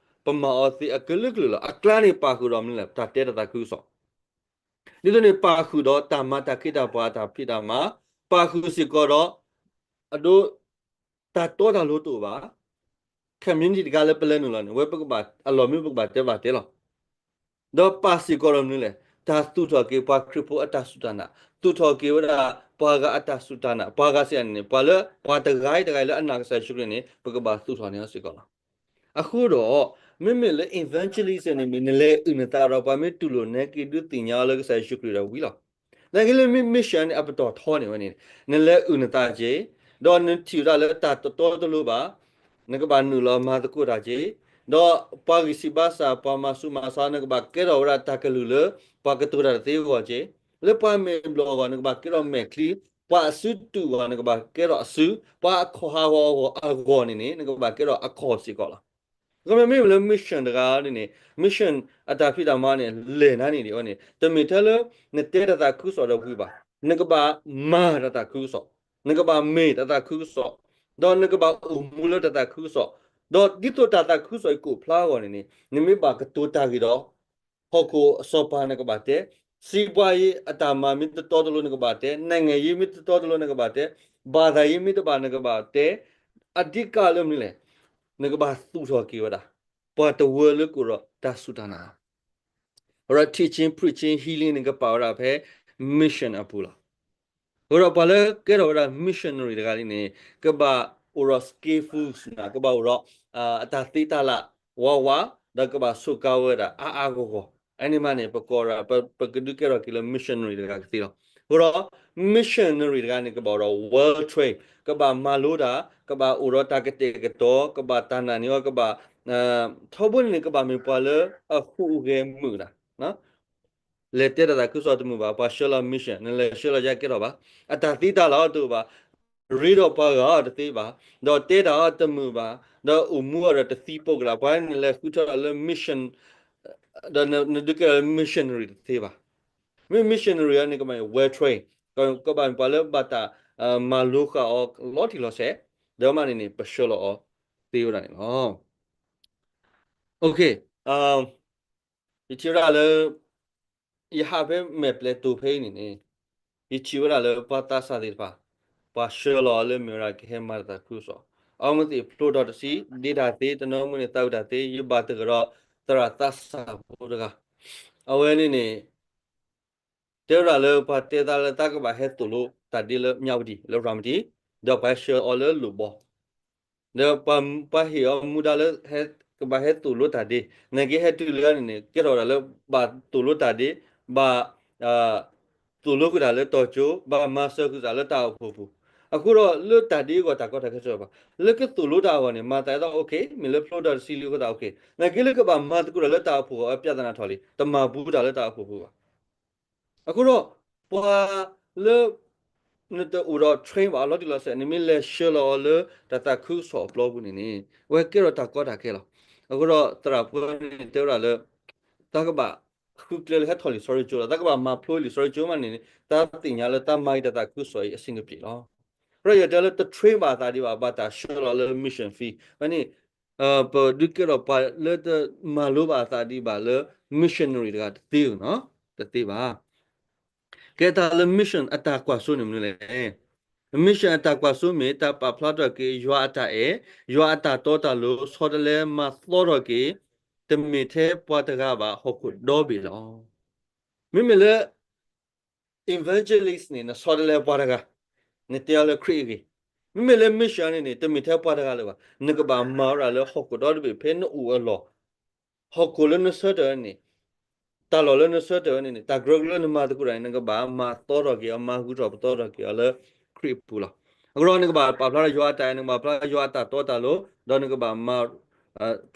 ပမၤအီၤသ့အကလုာ်ကလုာ်လီၤ. အကျါန့ၣ်ပာ်ဃုာ်ဒီးမနုၤလဲၣ်, တၢ်တဲတၢ်သးခုကစီၣ်, ဒ်သိးန့ၣ် ပာ်ဃုာ်ဒီးတၢ်မၤတၢ်ခ့တၢ်ပှၤအတၢ်ဖံးတၢ်မၤ, ပာ်ဃုာ်စ့ၢ်ကီးဒီး အဒိ တၢ်တီတၢ်လိၤတအိၣ်ဘၣ်, community တခါလၢပလဲၤနုာ်လီၤန့ၣ် ဝဲပကဘၣ်အလီၢ်မ့ၢ်ပကဘၣ်တဲဘၣ်တဲလီၤ. ဒီးပာ်စ့ၢ်ကီးဒီးမနုၤလဲၣ်, တၢ်သူၣ်ထီၣ်က့ၤပှၤခရံာ်ဖိအတၢ်စူၢ်တၢ်နာ်, သူၣ်ထီၣ်က့ၤဝဲဒၣ် ပှၤဂၤအတၢ်စူၢ်တၢ်နာ်, ပှၤဂၤစ့ၢ်န့ၣ် ပှၤလၢ ပှၤတဂၤအံၤတဂၤအံၤလၢအနာ်ကစၢ်ယ့ၣ်ၡူးခရံာ်န့ၣ် ပကဘၣ်သူၣ်ထီၣ်န့ၢ်အီၤစ့ၢ်ကီးလီၤ. အဃိဒီး မ့မ့ၢ်လၢ evangelist န့ၣ်မ့ၢ် နလဲၤအုၣ်နသးဒီးပှၤမ့ၢ်တူၢ်လိာ်နဲက့ၤဒုးသ့ၣ်ညါအီၤလၢကစၢ်ယ့ၣ်ၡူးခရံာ်ဒီးဝံၤလီၤ. နာ်က့လၢ mission န့ၣ် အပတီၢ်ထီန့ၣ်ဝဲန့ၣ် နလဲၤအုၣ်နသးက့ၤ, ဒီးနထံၣ်ဝဲဒၣ်လၢတၢ်တတီတလိၤဘၣ်, နကဘၣ်နုာ်လီၤမၤသကိးတၢ်က့ၤ, ဒီးပှၤဂံၢ်စၢ်ဘါစၢ် ပှၤမၤဆူးမၤဆါ နကဘၣ်ကဲထီၣ်ဝဲဒၣ်တၢ်ကလုၢ်လၢ ပှၤကတိၤတၢ်တသ့အဂီၢ်က့ၤ, လၢပှၤမဲာ်ဘျီၣ်အဂီၢ် နကဘၣ်ကဲထီၣ်မဲာ်ချံ, ပှၤအစုတူာ်အဂီၢ် နကဘၣ်ကဲထီၣ်အစု, ပှၤအခီၣ်ဟးဂီၤအဂီၢ်န့ၣ်န့ၣ် နကဘၣ်ကဲထီၣ်အခီၣ်စ့ၢ်ကီးလီၤ. ခီမ့ၢ်မ့မ့ၢ်လၢ mission တဂၤန့ၣ်န့ၣ် mission အတၢ်ဖံးတၢ်မၤန့ၣ် လဲၢ်နၤန့ၣ်ဒ်အဝဲန့ၣ် တမ့ၢ်ထဲလၢ နတဲတၢ်သးခုကစီၣ်ဒီးဝံၤဘၣ်, နကဘၣ်မၤတၢ်သးခုကစီၣ်, နကဘၣ်မ့ၢ်တၢ်သးခုကစီၣ်, ဒီးနကဘၣ်အိၣ်မူလၢတၢ်သးခုကစီၣ်, ဒီးဒ်သိးတၢ်သးခုကစီၣ်အံၤကအိၣ်ဖျါအဂီၢ်န့ၣ်န့ၣ် နမ့ၢ်ဘၣ်ကတိၤတၢ်ဂ့ၢ်ဒီး ဟီၣ်ခိၣ်အစီၤပၤနကဘၣ်တဲ, စံးပှၤယ့အတၢ်မၤမ့ၢ်တတီတလိၤနကဘၣ်တဲ, နိုင်ငံရေးမ့ၢ်တတီတလိၤနကဘၣ်တဲ, ဘာသာရေးမ့ၢ်တဘၣ်နကဘၣ်တဲ, အဓိကလၢမနုၤလဲၣ်, နကဘၣ်သူၣ်ထီၣ်က့ၤဝဲဒၣ် ပှၤတဝၢလၢကအိၣ်ဒီးတၢ်စူၢ်တၢ်နာ် အဃိဒီး teaching, preaching, healing န့ၣ် ကပာ်ဝဲဒၣ်ဖဲ mission အပူၤလီၤ. အဃိဒီးပှၤလၢကဲထီၣ်ဝဲဒၣ် missionary တဂၤလံန့ၣ် ကဘၣ်အိၣ်ဒီး skillful ကဘၣ်အိၣ်ဒီး အတၢ်သ့တၢ်လၢ်ဝးဝး, ဒီးကဘၣ်စူးကါဝဲဒၣ်အါအါဂီၢ်ဂီၢ်, အန့ၣ်မးန့ၣ် ပကိးဒီး ပကဒုးကဲထီၣ်က့ၤလၢ missionary တဂၤကသ့လီၤ. အဃိဒီး missionary တဂၤန့ၣ် ကဘၣ်အိၣ်ဒီး well train, ကဘၣ်မၤလိတၢ်, ကဘၣ်အိၣ်ဒီးတၢ်ကတဲာ်ကတီၤ, ကဘၣ်တၢ်နာ်န့ၢ်အီၤ, ကဘၣ် ထီဘိန့ၣ်န့ၣ် ကဘၣ်မ့ၢ်ပှၤလၢအဟူးအဂဲၤမုာ်တၢ်, လဲၤတဲတၢ်သးခုကစီၣ်တမုာ်ဘၣ်, ပှၤဆှၢလီၤ mission, နလဲၤဆှၢလီၤယၤကဲထီၣ်ဘၣ်, အတၢ်သ့တၢ်လၢအီၤတအိၣ်ဘၣ်, ရ့ဒီးပှၤဂၤအီၤတသ့ဘၣ်, ဒီးတဲတၢ်အီၤတမုာ်ဘၣ်, ဒီးအိၣ်မူအီၤဒီးတသံပိကလး, ပှၤန့ၣ်လဲၤဃုထၢဒီးလၢ mission, ဒီးနဒုးကဲထီၣ်လၢ missionary တသ့ဘၣ်. မ့ၢ် missionary အီၤန့ၣ် ကဘၣ် well train, ကဘၣ်မ့ၢ်ပှၤလၢဘၣ်တၢ်မၤလိဃာ်အီၤလီၤတံၢ်လီၤဆဲး, ဒီးမးန့ၣ်န့ၣ် ပဆှၢလီၤအီၤသ့ဝဲဒၣ်န့ၣ်လီၤ. ယထံၣ်ဝဲဒၣ်လၢ ယဟးဖဲမဲာ်ပျဲၤတိၤဖဲအံၤန့ၣ်န့ၣ်, ယထံၣ်ဝဲဒၣ်လၢပှၤသးစၢ်သ့ၣ်တဖၣ် ပှၤဆှၢလီၤအီၤလၢမ့ၢ်ဝဲဒၣ်ကဟဲမၤတၢ်သးခုကစီၣ်, အဝဲသ့ၣ်ဖျိထီၣ်တဆံ, ဒ့တၢ်သ့, တနီၤမုၢ်န့ၣ်သးဝံၣ်တၢ်သ့, ယဘၣ်သဂၢၢ်ဒီးသရၣ်သးစၢ်ဖိတဂၤ, အဝဲန့ၣ်န့ၣ် တဲဝဲဒၣ်လၢပှၤတဲသးလၢသးကဘၣ်ဟဲသိၣ်လိတၢ်ဒ့လၢမၠးဝတံၣ် လၢရၤမတံၣ်, ဒီးပှၤဟဲဆှၢအီၤလၢလိၣ်ဘီ, ဒီးပှၤဟ့ၣ်အီၤမူဒါလၢ ကဘၣ်ဟဲသိၣ်လိတၢ်ဒ့, နာ်က့ဟဲတုၤလၢန့ၣ်န့ၣ် ကဲထီၣ်ဝဲဒၣ်လၢဘၣ်သိၣ်လိတၢ်ဒ့, ဘၣ် သိၣ်လိဃုာ်တၢ်လၢတီၤကၠိ, ဘၣ်မၤစၢၤဃုာ်တၢ်လၢတၢ်အိၣ်ဖှိၣ်ပူၤ, အဃိဒီးလၢတၢ်ဒ့အဂီၢ်တၢ်ကီတၢ်ခဲတအိၣ်ဘၣ်, လၢကသိၣ်လိတၢ်အဂီၢ်န့ၣ် မၤသးဒ်သိး okay, မ့ၢ်လၢဖျိထီၣ်တဆံလံအဃိသတး okay, နာ်က့လၢကဘၣ်မၤသကိးတၢ်လၢတၢ်အိၣ်ဖှိၣ်အဂီၢ် ပြဿနာထီၣ်လံ, တမၤဘူးတၢ်လၢတၢ်အိၣ်ဖှိၣ်ပူၤဘၣ်. အဃိဒီး ပှၤလၢ နတအိၣ်ဒီး train ဘၣ်အလီၤတံၢ်လီၤဆဲး, နမ့ၢ်လဲၤဆှၢလီၤအီၤလၢတၢ်သးခုကစီၣ်အပျီပူၤန့ၣ်န့ၣ် အဝဲကဲထီၣ်တၢ်ကီတၢ်ခဲလီၤ. အဃိဒီးသရၣ်ဖိန့ၣ်တဲဝဲဒၣ်လၢ သးကဘၣ်ဃုကျဲလၢဟဲထီၣ်လံာ်စီဆှံကၠိလီၤ, သးကဘၣ်မၤဖျိလံာ်စီဆှံကၠိမးန့ၣ်န့ၣ် သးသ့ၣ်ညါလၢသးမၤအံၤတၢ်သးခုကစီၣ်အံၤအဆင်ကပံာ်လီၤ. အဃိဒီးယတဲလၢတ train ဘၣ်အသးဒံးဘၣ် ဘၣ်တၢ်ဆှၢလီၤလၢ mission field ဝဲန့ၣ် ပဒုးကဲထီၣ်ပှၤလၢတမၤလိဘၣ်အသးဒံးဘၣ်လၢ missionary တဂၤတသ့ဧါနီၤ, တသ့ဘၣ်. ကဲတၢ်လၢ mission အတၢ်ကွၢ်စိန့ၣ်မနုၤလဲၣ်. mission အတၢ်ကွၢ်စိမ့ၢ်တၢ်ပာ်ဖျါထီၣ်က့ၤ ယွၤအတၢ်အဲၣ်, ယွၤအတၢ်တီတၢ်လိၤ ဆီတလဲမၤသီထီၣ်က့ၤ တမ့ၢ်ထဲပှၤတဂၤဘၣ် ဟီၣ်ခိၣ်ဒီဘ့ၣ်လီၤ. မ့မ့ၢ်လၢ evangelist န့ၣ် နဆီတလဲပှၤတဂၤ, နတဲအီၤလၢခရံာ်အဂ့ၢ်. မ့မ့ၢ်လၢ mission န့ၣ်န့ၣ် တမ့ၢ်ထဲပှၤတဂၤလၢၤဘၣ်, နကဘၣ်မၤဝဲဒၣ်လၢဟီၣ်ခိၣ်ဒီတဘ့ၣ်ဖဲနအိၣ်အလီၢ်, ဟီၣ်ခိၣ်လၢနဆၢထၢၣ်န့ၣ်, တၢ်လီၢ်လၢနဆၢထၢၣ်န့ၣ်န့ၣ် တၢ်ကြၢးလၢနမၤသကိးတၢ်န့ၣ် နကဘၣ်မၤသီထီၣ်က့ၤအီၤ မၤဂုာ်ထီၣ်ပသီထီၣ်က့ၤအီၤလၢခရံာ်အပူၤလီၤ. အဃိဒီးနကဘၣ်ပာ်ဖျါထီၣ်ယွၤအတၢ်အဲၣ်, နကဘၣ်ဖျါယွၤအတၢ်တီတၢ်လိၤ, ဒီးနကဘၣ်မၤ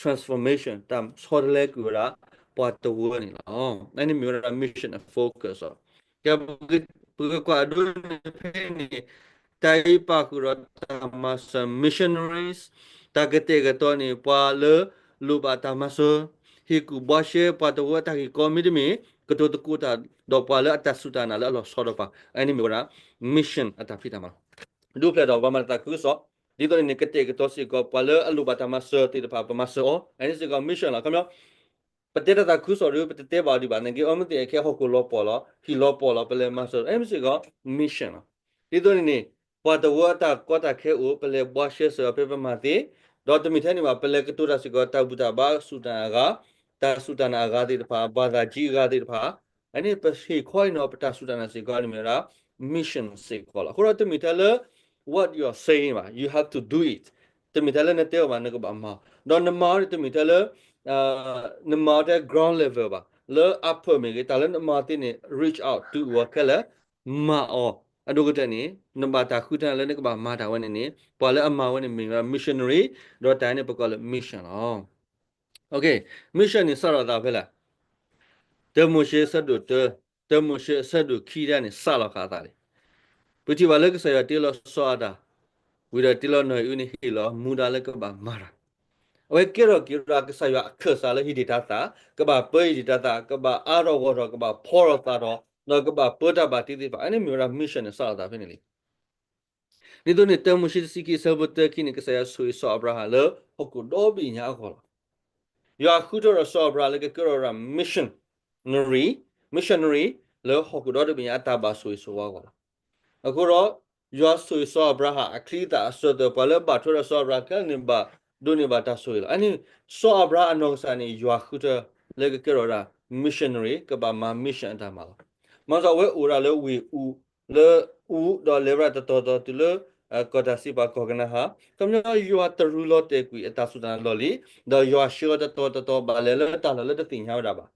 transformation တၢ်ဆီတလဲကွံာ်ဝဲဒၣ် ပှၤတဝၢန့ၣ်လီၤ. အန့ၣ်မ့ၢ်ဝဲဒၣ် mission focus လီၤ. ကဲ ပကကွၢ်အဒိန့ၣ်ဖဲန့ၣ် တၢ်အံၤပာ်ဃုာ်ဒီးတၢ်မၤစၢၤ missionaries, တၢ်ကတဲာ်ကတီၤန့ၢ်ပှၤလၢလိၣ်ဘၣ်တၢ်မၤစၢၤ, ဟ့ၣ်ကူၣ်ဘှါရှဲပှၤတဝၢအတၢ်ဂ့ၢ်ကီ မ့တမ့ၢ် ကတိၤသကိးတၢ်ဒီးပှၤလၢအတၢ်စူၢ်တၢ်နာ်လၢအလီၤဆီဒီးပှၤ, အန့ၣ်မ့ၢ်ဝဲဒၣ် mission အတၢ်ဖံးတၢ်မၤလီၤ. ဒုးဖျဲးဒီးပှၤမၤတၢ်သးခုကစီၣ်, ဒ်သိးန့ၣ်န့ၣ် ကတဲာ်ကတီၤစ့ၢ်ကီး ပှၤလၢအလိၣ်ဘၣ်တၢ်မၤစၢၤသ့ၣ်တဖၣ် ပမၤစၢၤအီၤ, အန့ၣ်စ့ၢ်ကီး mission လီၤ. ခီပညီ ပတဲတၢ်သးခုကစီၣ်ဒီး ပတတဲဘၣ်အီၤဒံးဘၣ်, နာ်က့အီၤမ့ၢ်သ့ၣ်အခဲဟီၣ်ခိၣ်လီၤပှီၢ်လီၤ, ဟံၣ်လီၤပှီၢ်လီၤ, ပလဲၤမၤစၢၤ, အန့ၣ်စ့ၢ်ကီး mission လီၤ. ဒ်သိးန့ၣ်န့ၣ် ပှၤတဝၢအတၢ်ကီတၢ်ခဲအိၣ် ပလဲၤဘှါရှဲစၢၤအီၤဖဲပမၤသ့, ဒီးတမ့ၢ်ထဲန့ၣ်ဘၣ် ပလဲၤကတိၤတၢ်စ့ၢ်ကီး တၢ်ဘူၣ်တၢ်ဘါစူၢ်တၢ်နာ်အဂၤ, တၢ်စူၢ်တၢ်နာ်အဂၤသ့ၣ်တဖၣ်, ဘၣ်သးကံအဂၤသ့ၣ်တဖၣ်, အန့ၣ်ပဟ့ၣ်ခီအံၤနီၤ ပတၢ်စူၢ်တၢ်နာ်စ့ၢ်ကီးန့ၣ်မ့ၢ်ဝဲဒၣ် mission စ့ၢ်ကီးလီၤ. အဃိဒီးတမ့ၢ်ထဲလၢ what you are saying ဘၣ်, you have to do it. တမ့ၢ်ထဲလၢနတဲအီၤဘၣ် နကဘၣ်မၤ, ဒီးနမၤအီၤန့ၣ် တမ့ၢ်ထဲလၢ နမၤအီၤထဲ ground level ဘၣ်, လၢအဖၢမ့ၢ်ဂ့ၤ တၢ်လၢနမၤသ့န့ၣ် reach out တုၤအိၣ်အီၤခဲလၢာ်, မၤအီၤ, အဒိၣ်ကတၢၢ်န့ၣ် နဘၣ်တၢ်ဃုထၢလၢနကဘၣ်မၤတၢ်ဝဲန့ၣ်န့ၣ် ပှၤလၢအမၤဝဲန့ၣ်မ့ၢ်ဝဲဒၣ် missionary, ဒီးတၢ်န့ၣ်ပကိးလၢ mission လီၤ. mission န့ၣ်စးထီၣ်သးဖဲလဲၣ်, တၢမိၤၡ့ဆၢဒိၣ်တၢ, တၢမိၤၡ့ဆၢဒိၣ်ခံဒၣ်န့ၣ် စးလီၤဃာ်အသးလံ. ပထံၣ်ဘၣ်လၢကစၢ်ယွၤတ့လီၤစီၤအၤဒၣ်, ဝံၤဒီးတ့လီၤနီၢ်အံၤအုန့ၣ် ဟ့ၣ်လီၤမူဒါလၢကဘၣ်မၤတၢ်, အဝဲကဲထီၣ်က့ၤဝဲဒၣ်ကစၢ်ယွၤအခၢၣ်စးလၢဟံးဒံးတၢ်သၣ်, ကဘၣ်ပၢဟံးဒံးတၢ်သၣ်, ကဘၣ်အါထီၣ်ဂီၢ်ထီၣ်, ကဘၣ်ဖီထီၣ်သၣ်ထီၣ်, ဒီးကဘၣ်ပၢတၢ်ဘၣ်တ့သ့ၣ်တဖၣ်, အန့ၣ်မ့ၢ်ဝဲဒၣ် mission န့ၣ် စးထီၣ်သးဖဲန့ၣ်လံ. ဒ်သိးန့ၣ် တၢမိၤၡ့တဆံခံဆၢဖိသၢခံန့ၣ် ကစၢ်ယွၤဆိၣ်ဂ့ၤစီၤအၤဘြၤဟၣ်လၢဟီၣ်ခိၣ်ဒီဘ့ၣ်ညါအဂီၢ်လီၤ. ယွၤဃုထၢဒီးစီၤအၤဘြၤဟၣ်လၢကကဲထီၣ်ဝဲဒၣ် missionary, missionary လၢဟီၣ်ခိၣ်ဒီတဘ့ၣ်ညါအတၢ်ဘၣ်ဆိၣ်ဂ့ၤဆိၣ်ဝါအဂီၢ်လီၤ. အဃိဒီး ယွၤဆိၣ်ဂ့ၤစီၤအၤဘြၤဟၣ်အချံအသၣ်အစၢၤအသွဲၣ်, ပှၤလၢဘၣ်ထွဲဒီးစီၤအၤဘြၤဟၣ်ခဲလၢာ်န့ၣ်ဘၣ်ဒိးန့ၢ်ဘၣ်တၢ်ဆိၣ်ဂ့ၤလီၤ. အန့ၣ် စီၤအၤဘြၤဟၣ်အနီၢ်ကစၢ်န့ၣ် ယွၤဃုထၢလၢကကဲထီၣ်ဝဲဒၣ် missionary ကဘၣ်မၤ mission အတၢ်မၤလီၤ. မၤစၢၤအဝဲအိၣ်ဒၣ်လၢဝ့ၢ်အူ, လၢအူဒီးလဲၤဝဲဒၣ်တတီၤတီၤတုၤလၢ ကီၢ်တၢ်စံးပာ်ကီၢ်ကနၤဧၣ်, ခီပညီယွၤတရူးလီၤတဲာ်ကွံာ်အတၢ်စူၢ်တၢ်နာ်လီၢ်လံၤ, ဒီးယွၤဆှၢအီၤတတီၤတတီၤဘၣ်လဲၤလၢတၢ်လီၢ်လၢတသ့ၣ်ညါဝဲဒၣ်ဘၣ်.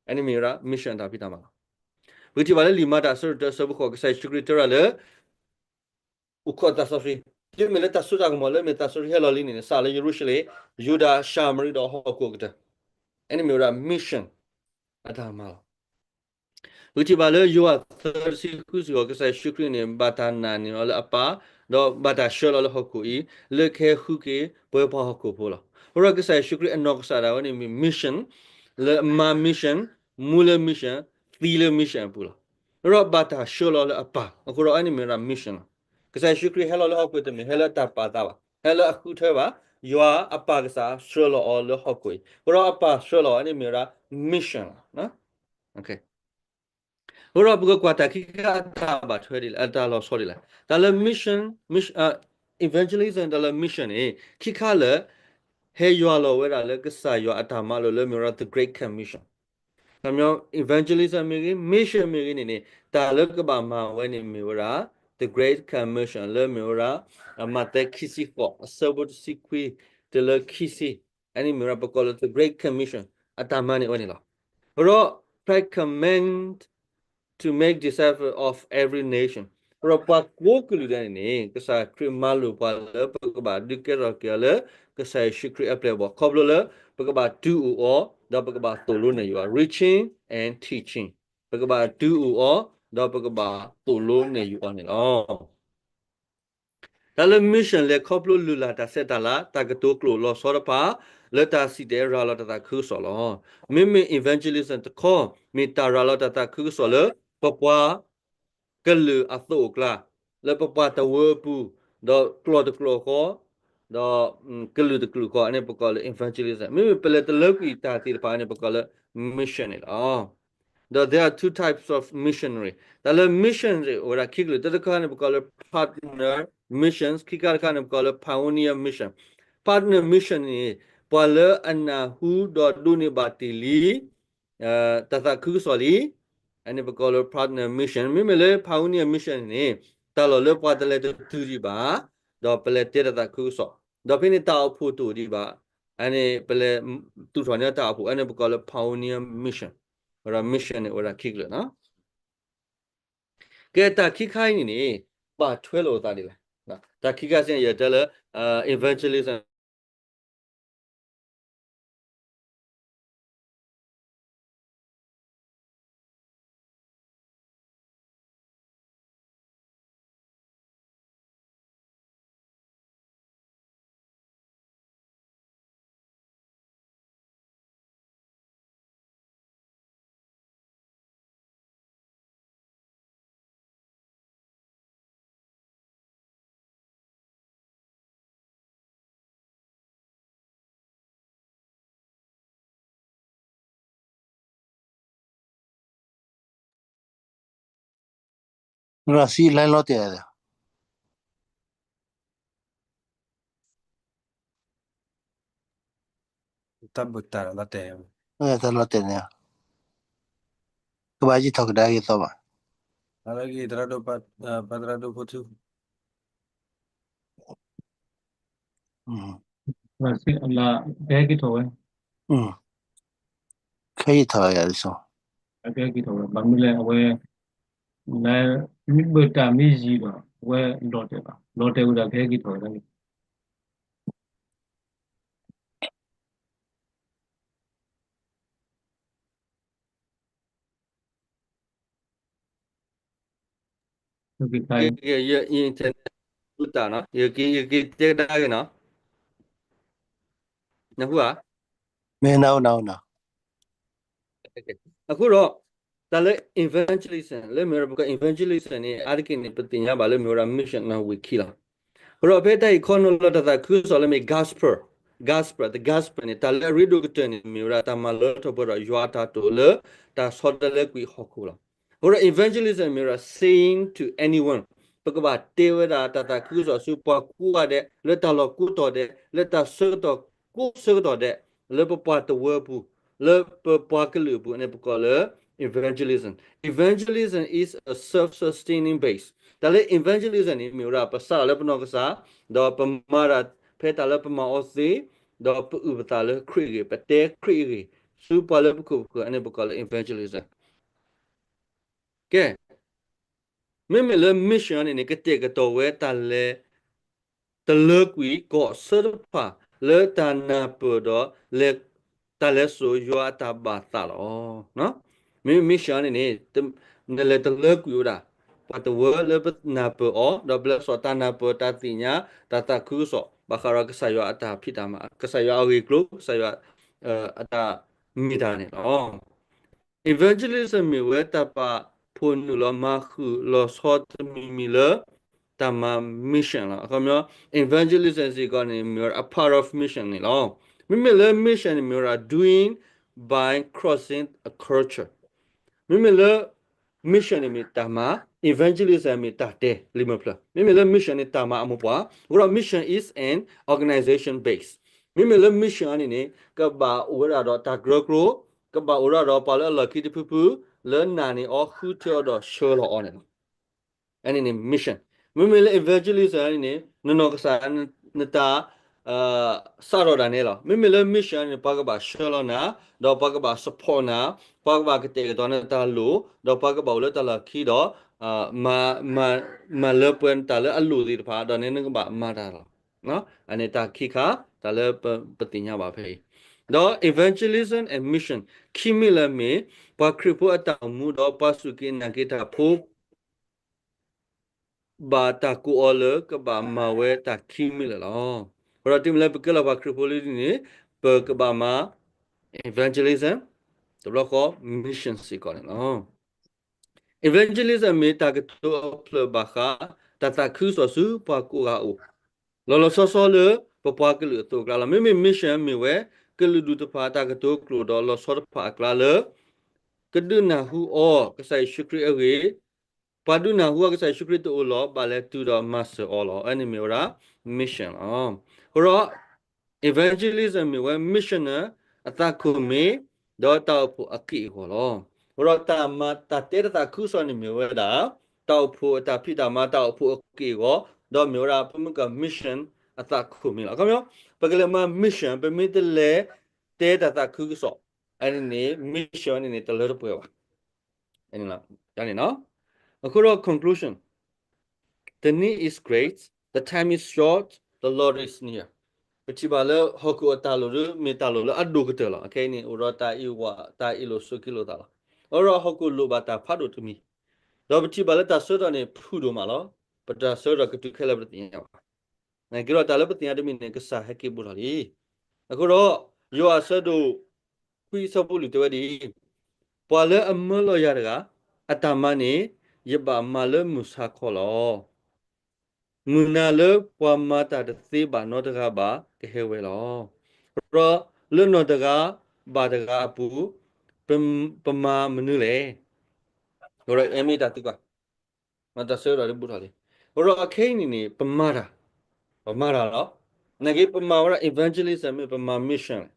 အန့ၣ်မ့ၢ်ဝဲဒၣ် mission အတၢ်ဖံးတၢ်မၤလီၤ. ပကထံၣ်ဘၣ်လၢလံာ်မၤတၢ်အဆၢဒိၣ်တၢအဆၢဖိဃိး ကစၢ်ယ့ၣ်ၡူးခရံာ်တဲဝဲဒၣ်လၢ အိၣ်ခိးတၢ်စီဆှံ, တုၤမ့ၢ်လၢတၢ်စိတၢ်ကမီၤလၢမ့ၢ်တၢ်စီဆှံဟဲလီၤလံန့ၣ် စးလၢယရူၤၡလ့ၣ်, ယူဒၤ, ၡၤမရံဒီးဟီၣ်ခိၣ်ကတၢၢ်, အန့ၣ်မ့ၢ်ဝဲဒၣ် mission အတၢ်မၤလီၤ. ပကထံၣ်ဘၣ်လၢယိၤဟၣ်သၢတဆံဃုစ့ၢ်ကီး ကစၢ်ယ့ၣ်ၡူးခရံာ်န့ၣ် ဘၣ်တၢ်နာ်န့ၢ်အီၤလၢအပၢ်, ဒီးဘၣ်တၢ်ဆှၢလီၤလၢဟီၣ်ခိၣ်အံၤ လၢကဟဲဃုက့ၤပှၤဟီၣ်ခိၣ်ဖိလီၤ. အဃိဒီးကစၢ်ယ့ၣ်ၡူးခရံာ်အနီၢ်ကစၢ်ဒၣ်ဝဲန့ၣ်မ့ၢ် mission, လၢမၤ mission, မူလၢ mission, သံလၢ mission အပူၤလီၤ. အဃိဒီးဘၣ်တၢ်ဆှၢလီၤလၢအပၢ်, အဃိဒီးအန့ၣ်မ့ၢ်ဝဲဒၣ် mission လီၤ. ကစၢ်ယ့ၣ်ၡူးခရံာ်ဟဲလီၤလၢဟီၣ်ခိၣ်တမ့ၢ်ဟဲလၢအတၢ်ပာ်သးဘၣ်, ဟဲလၢအဃုထၢဘၣ်, ယွၤအပၢ်ကစၢ်ဆှၢလီၤအီၤလၢဟီၣ်ခိၣ်အံၤ, အဃိဒီးအပၢ်ဆှၢလီၤအီၤန့ၣ်မ့ၢ်ဝဲဒၣ် mission လီၤ. အဃိဒီးပကကွၢ်တၢ်ခံခါအတၢ်ဘၣ်ထွဲဒ်လဲၣ်, အတၢ်လီၤဆီဒ်လဲၣ်. တၢ်လၢ mission, mission, evangelism တၢ်လၢ mission န့ၣ် ခံခါလၢာ် ဟဲယွၤလီၤဝဲဒၣ်လၢကစၢ်ယွၤအတၢ်မၤလိာ်လၢမ့ၢ်ဝဲဒၣ် the Great Commission. ခီပညီ evangelism မ့ၢ်ဂ့ၤ, mission မ့ၢ်ဂ့ၤန့ၣ်န့ၣ် တၢ်လၢကဘၣ်မၤဝဲန့ၣ်မ့ၢ်ဝဲဒၣ် the Great Commission လၢမ့ၢ်ဝဲဒၣ် မးသဲခံဆံဃိး အဆၢဖိတဆံခွံ တုၤလၢခံဆံ, အန့ၣ်မ့ၢ်ဝဲဒၣ်ပကိးလၢ the Great Commission အတၢ်မၤန့ၢ်ဝဲန့ၣ်လီၤ. အဃိဒီး ဖဲ command to make disciples of every nation အဃိဒီးပှၤကိးကလုာ်ဒဲးန့ၣ်န့ၣ် ကစၢ်ခရံာ်မၤလိာ်ပှၤလၢပကဘၣ်ဒုးကဲထီၣ်က့ၤအီၤလၢ ကစၢ်ယ့ၣ်ၡူးခရံာ်အပျဲၢ်အဘီၣ် ခီဖျိလၢ ပကဘၣ်တုၤအိၣ်အီၤ ဒီးပကဘၣ်သိၣ်လိနဲၣ်ယုာ်အီၤ reaching and teaching ပကဘၣ်တုၤအိၣ်အီၤ ဒီးပကဘၣ်သိၣ်လိနဲၣ်ယုာ်အီၤန့ၣ်လီၤ. တၢ်လၢ mission လဲၤခီဖျိလုၢ်လၢ်တၢ်ဆဲးတၢ်လၤ တၢ်ကတိၤကျိာ်လီၤဆီတဖၣ် လၢတၢ်စံၣ်တဲၤရၤလီၤတၢ်သးခုကစီၣ်လီၤ. မ့မ့ၢ် evangelism တခီ မ့ၢ်တၢ်ရၤလီၤတၢ်သးခုကစီၣ်လၢ ပပှၤ ကလုာ်အသိးအကျါ, လၢပပှၤတဝၢအပူၤ, ဒီးကျိာ်တကျိာ်ဃီ, ဒီးကလုာ်တကလုာ်ဃီ, အန့ၣ်ပကိးလၢ evangelism. မ့မ့ၢ်ပလဲၤတလၢကွံာ်တၢ်သ့ၣ်တဖၣ်န့ၣ် ပကိးလၢ mission န့ၣ်လီၤ. ဒီး there are two types of missionary. တၢ်လၢ mission န့ၣ် အိၣ်ဝဲဒၣ်ခံကလုာ်, တၢ်တခါန့ၣ် ပကိးလၢ partner missions, ခံခါတခါန့ၣ် ပကိးလၢ pioneer mission. Partner mission န့ၣ် ပှၤလၢအနၢ်ဟူဒီးဒိးန့ၢ်ဘၣ်တ့ၢ်လံ တၢ်သးခုကစီၣ်လံ, အန့ၣ်ပကိးလၢ partner mission. မ့မ့ၢ်လၢ pioneer mission န့ၣ် တၢ်လီၢ်လၢပှၤတလဲၤတတုၤဒံးဘၣ်, ဒီးပလဲၤတဲတၢ်သးခုကစီၣ်, ဒီးဖဲန့ၣ်တၢ်အိၣ်ဖှိၣ်တအိၣ်ဒံးဘၣ်, အန့ၣ်ပလဲၤသူၣ်ထီၣ်န့ၢ်တၢ်အိၣ်ဖှိၣ်, အန့ၣ်ပကိးလၢ pioneer mission. ဝဲဒီး mission န့ၣ်အိၣ်ဝဲဒၣ်ခံကလုာ်လီၤ. ကဲတၢ်ခံခါအံၤန့ၣ်န့ၣ် ဘၣ်ထွဲလိာ်အသးဒ်လဲၣ်. တၢ်ခံခါစ့ၢ်န့ၣ် ယတဲလၢ evangelism ရၣ်စံလၢလီၤတဲာ်, တၢ်ဘုၣ်တၢ်လီၤတဲာ်, တၢ်လီၤတဲာ်န့ၣ်, ကဘၣ်ယံၤထီၣ်ကဒါက့ၤသီဘၣ်, ပသရၣ်ဒိၣ်ဖိထူ ကဟဲက့ၤထီၣ်ဝဲ, ခဲအံၤထီၣ်ယၤဒ်သိး, ကဲက့ၤထီၣ်ဝဲ ဘၣ်မနုၤလဲၣ် အဝဲ လၢ မ့ၢ်ဘၣ်တၢ်မ့ၢ်ယံၤဒီး အဝဲလီၤတဲာ်ဘၣ် လီၤတဲာ်ဝဲဒၣ်ကဟဲက့ၤထီၣ်ဝဲဒၣ် ကဲ ယ internet တၢ်နီၤ ယက့ၤ ယက့ၤတဲကဒါက့ၤနီၤ နဟူဧါ မ့ၢ်နန အဃိဒီး တၢ်လၢ evangelism လၢမ့ၢ်ဝဲဒၣ်ပက evangelism န့ၣ် အါတက့ၢ်န့ၣ် ပသ့ၣ်ညါဘၣ်လၢမ့ၢ်ဝဲဒၣ် mission နီၤ ဝံၤခံလီၤ. အဃိဒီးဖဲတၢ်အံၤခီနီၤလၢတၢ်သးခုကစီၣ်လၢမ့ၢ် gospel, gospel, the gospel န့ၣ် တၢ်လၢအရ့ဒိၣ်ကတၢၢ်န့ၣ် မ့ၢ်ဝဲဒၣ်တၢ်မၤလၢထီၣ်ပှဲၤဒီးယွၤအတၢ်တိာ်လၢ တၢ်ဆီတလဲကွံာ်ဟီၣ်ခိၣ်လီၤ. အဃိဒီး evangelism မ့ၢ်ဝဲဒၣ် saying to anyone ပကဘၣ်တဲဝဲဒၣ်တၢ်သးခုကစီၣ်ဆူပှၤကိးဂၤဒဲး လၢတၢ်လီၢ်ကိးတီၤဒဲး လၢတၢ်ဆၢကတီၢ်ကိးဆၢကတီၢ်ဒဲး လၢပပှၤတဝၢအပူၤ လၢပပှၤကလုာ်အပူၤန့ၣ် ပကိးလၢ evangelism. Evangelism is a self-sustaining base. တၢ်လၢ evangelism န့ၣ် မ့ၢ်ဝဲဒၣ်ပစးထီၣ်လၢပနီၢ်ကစၢ် ဒီးပမၤတၢ်ဖဲတၢ်လၢပမၤအီၤသ့ ဒီးပအုၣ်ပသးလၢခရံာ်အဂ့ၢ် ပတဲခရံာ်အဂ့ၢ် ဆူပှၤလၢပခိၣ်ပဃၢၤ အန့ၣ်ပကိးလၢ evangelism. ကဲ မ့မ့ၢ်လၢ mission န့ၣ်န့ၣ် ကတဲာ်ကတီၤဝဲတၢ်လဲၤ တလၢကွံာ်ကီၢ်အဆၢတဖၣ် လၢတၢ်နၢ်ပၢၢ်ဒီး တၢ်လဲၤစိာ်ယွၤအတၢ်ဘၣ်သးလီၤ. မ့မ့ၢ် mission န့ၣ်န့ၣ် နလဲၤတလၢကွံာ်ဝဲဒၣ် ပှၤတဝၢလၢပနၢ်ပၢၢ်အီၤ ဒီးပလဲၤစိာ်တၢ်နၢ်ပၢၢ်တၢ်သ့ၣ်ညါ တၢ်သးခုကစီၣ် ဘၣ်ဃးဒီးကစၢ်ယွၤအတၢ်ဖံးတၢ်မၤ ကစၢ်ယွၤအဂ့ၢ်အကျိၤ ကစၢ်ယွၤ အတၢ်မ့ၢ်တၢ်န့ၣ်လီၤ. Evangelism မ့ၢ်ဝဲတၢ်ပာ်ဖှိၣ်နုာ်လီၤမၤဃုာ်လီၤဆီတမံၤမံၤလၢ တၢ်မၤ mission လီၤ. အခီပညီ evangelism စ့ၢ်ကီးန့ၣ် မ့ၢ်ဝဲဒၣ် a part of mission န့ၣ်လီၤ. မ့မ့ၢ်လၢ mission န့ၣ် မ့ၢ်ဝဲဒၣ် doing by crossing a culture မ့မ့ၢ်လၢ mission န့ၣ်မ့ၢ်တၢ်မၤ evangelism မ့ၢ်တၢ်တဲလံာ်မဲာ်ဖျၢၣ် မ့မ့ၢ်လၢ mission န့ၣ် တၢ်မၤအမိၢ်ပှၢ် အဃိဒီး mission is an organization base မ့မ့ၢ်လၢ mission န့ၣ်န့ၣ် ကဘၣ်အိၣ်ဝဲဒၣ်ဒီးတၢ်ကရၢကရိ ကဘၣ်အိၣ်ဝဲဒၣ်ဒီးပှၤလၢအလီၢ်ခံတဖုဖု လၢနာ်န့ၢ်အီၤဃုထၢအီၤဒီးဆှၢလီၤအီၤန့ၣ်လီၤ. အန့ၣ်န့ၣ် mission မ့မ့ၢ်လၢ evangelism န့ၣ်န့ၣ် နနီၢ်ကစၢ် နတၢ် စးထီၣ်ဒၣ်နဲလီၤ. မ့မ့ၢ်လၢ mission န့ၣ် ပှၤကဘၣ်ဆှၢလီၤနၤ ဒီးပှၤကဘၣ် support နၤ ပှၤကဘၣ်ကတဲာ်ကတီၤနတၢ်လိၣ် ဒီးပှၤကဘၣ်အိၣ်လၢတၢ်လီၢ်ခံဒီး မၤ မၤလၢပှဲၤနတၢ်လၢအလိၣ်သ့ၣ်တဖၣ် ဒီးန့ၣ်နကဘၣ်မၤတၢ်လီၤ. အန့ၣ်တၢ်ခံခါ တၢ်လၢပသ့ၣ်ညါဘၣ်ဖဲအံၤ ဒီး evangelism and mission ခံမံၤလၢမ့ၢ် ပှၤခရံာ်ဖိအတၢ်အိၣ်မူဒီးပှၤစူၢ်က့ၤနာ်က့ၤတၢ်ဖိ ဘၣ်တၢ်ကိးအီၤလၢကဘၣ်မၤဝဲတၢ်ခံမံၤလၢာ်လီၤ. အဃိဒီးတုၤမ့ၢ်လၢပကဲလီၤပှၤခရံာ်ဖိလံန့ၣ် ပကဘၣ်မၤ evangelism တဘျီဃီ mission စ့ၢ်ကီးန့ၣ်လီၤ. evangelism မ့ၢ်တၢ်ကတိၤအဖျၢၣ်ဘၣ်ဃး တၢ်သးခုကစီၣ်ဆူပှၤကိးဂၤအအိၣ် လီၤလီၤဆီဆီလၢပပှၤကလုာ်အသိးအကျါလီၤ. မ့မ့ၢ် mission မ့ၢ်ဝဲ ကလုာ်ဒူၣ်တဖၣ်တၢ်ကတိၤကျိာ်ဒီးလီၤဆီတဖၣ်အကျါလၢ ကဒုးနၢ်ဟူအီၤကစၢ်ယ့ၣ်ၡူးခရံာ်အဂ့ၢ် ပှၤဒုးနၢ်ဟူအီၤကစၢ်ယ့ၣ်ၡူးခရံာ်တအိၣ်လီၤ ဘၣ်လဲၤတုၤဒီးမၤစၢၤအီၤလီၤ. အန့ၣ်မ့ၢ်ဝဲဒၣ် mission လီၤ. အဃိဒီး evangelism မ့ၢ်ဝဲ missioner အသးခိၣ်မ့ၢ် ဒီးတၢ်အိၣ်ဖှိၣ်အက့ၢ်အဂီၤလီၤ. အဃိဒီးတၢ်မၤတၢ်တဲတၢ်သးခုကစီၣ်န့ၣ်မ့ၢ်ဝဲဒၣ် တၢ်အိၣ်ဖှိၣ်အတၢ်ဖံးတၢ်မၤ တၢ်အိၣ်ဖှိၣ်အက့ၢ်အဂီၤ ဒီးမ့ၢ်ဝဲဒၣ်ပမ့ၢ်က mission အသးခိၣ်မ့ၢ်လီၤ. အခီပညီ ပကလဲၤမၤ mission ပမ့ၢ်တလဲၤတဲတၢ်သးခုကစီၣ် အန့ၣ်န့ၣ် mission န့ၣ်န့ၣ် တလၢတပှဲၤဘၣ်. အဃိဒီး conclusion, the need is great, the time is short, the Lord is near. ပထံၣ်ဘၣ်လၢဟီၣ်ခိၣ်အတၢ်လိၣ်ဒီးမ့ၢ်တၢ်လိၣ်လၢအဒိၣ်ကတၢၢ်လီၤ. အခဲအံၤန့ၣ် အိၣ်ဒီးတၢ်အ့ၣ်ဝး တၢ်အ့ၣ်လိာ်ဆိးက့လိာ်သးလီၤ. အဃိဒီးဟီၣ်ခိၣ်လိၣ်ဘၣ်တၢ်ဖးဒိၣ်တမံၤ, ဒီးပထံၣ်ဘၣ်လၢတၢ်ဆၢကတီၢ်န့ၣ် ဖုၣ်ဒိၣ်မးလီၤ. ပတၢ်ဆၢကတီၢ်ကတုၤခဲလၢာ်ပတသ့ၣ်ညါဘၣ်. နာ်က့ဒီးတၢ်လၢပသ့ၣ်ညါတမံၤန့ၣ် ကစၢ်ဟဲက့ၤဘူးထီၣ်လံ. အဃိဒီး ယိၤဟၣ်အဆၢဒိၣ်ခွံအဆၢဖိလွံၢ်တဲဝဲဒ်အံၤ, ပှၤလၢအမၢလီၤယၤတဂၤ အတၢ်မၤန့ၣ် ယဘၣ်မၤလၢမုၢ်ဆါခီလီၤ. မုၢ်နၤလၢပှၤမၤတၢ်တသ့ဘၣ်နီတဂၤဘၣ် ကဟဲဝဲလီၤ. ဒီးလၢနီၢ်တဂၤဘၣ်တဂၤအပူၤ ပမၤမနုၤလဲၣ်. အမ့ၢ်တၢ်သံကွၢ် မၤတၢ်ဆၢကတီၢ်ဒ်ဘူးထီၣ်လံ. အဃိဒီးအခဲအံၤန့ၣ်န့ၣ် ပမၤတၢ်, ပမၤတၢ်လီၤ. နာ်က့ပမၤဝဲဒၣ် evangelism မ့ၢ်ပမၤ mission လဲၣ်.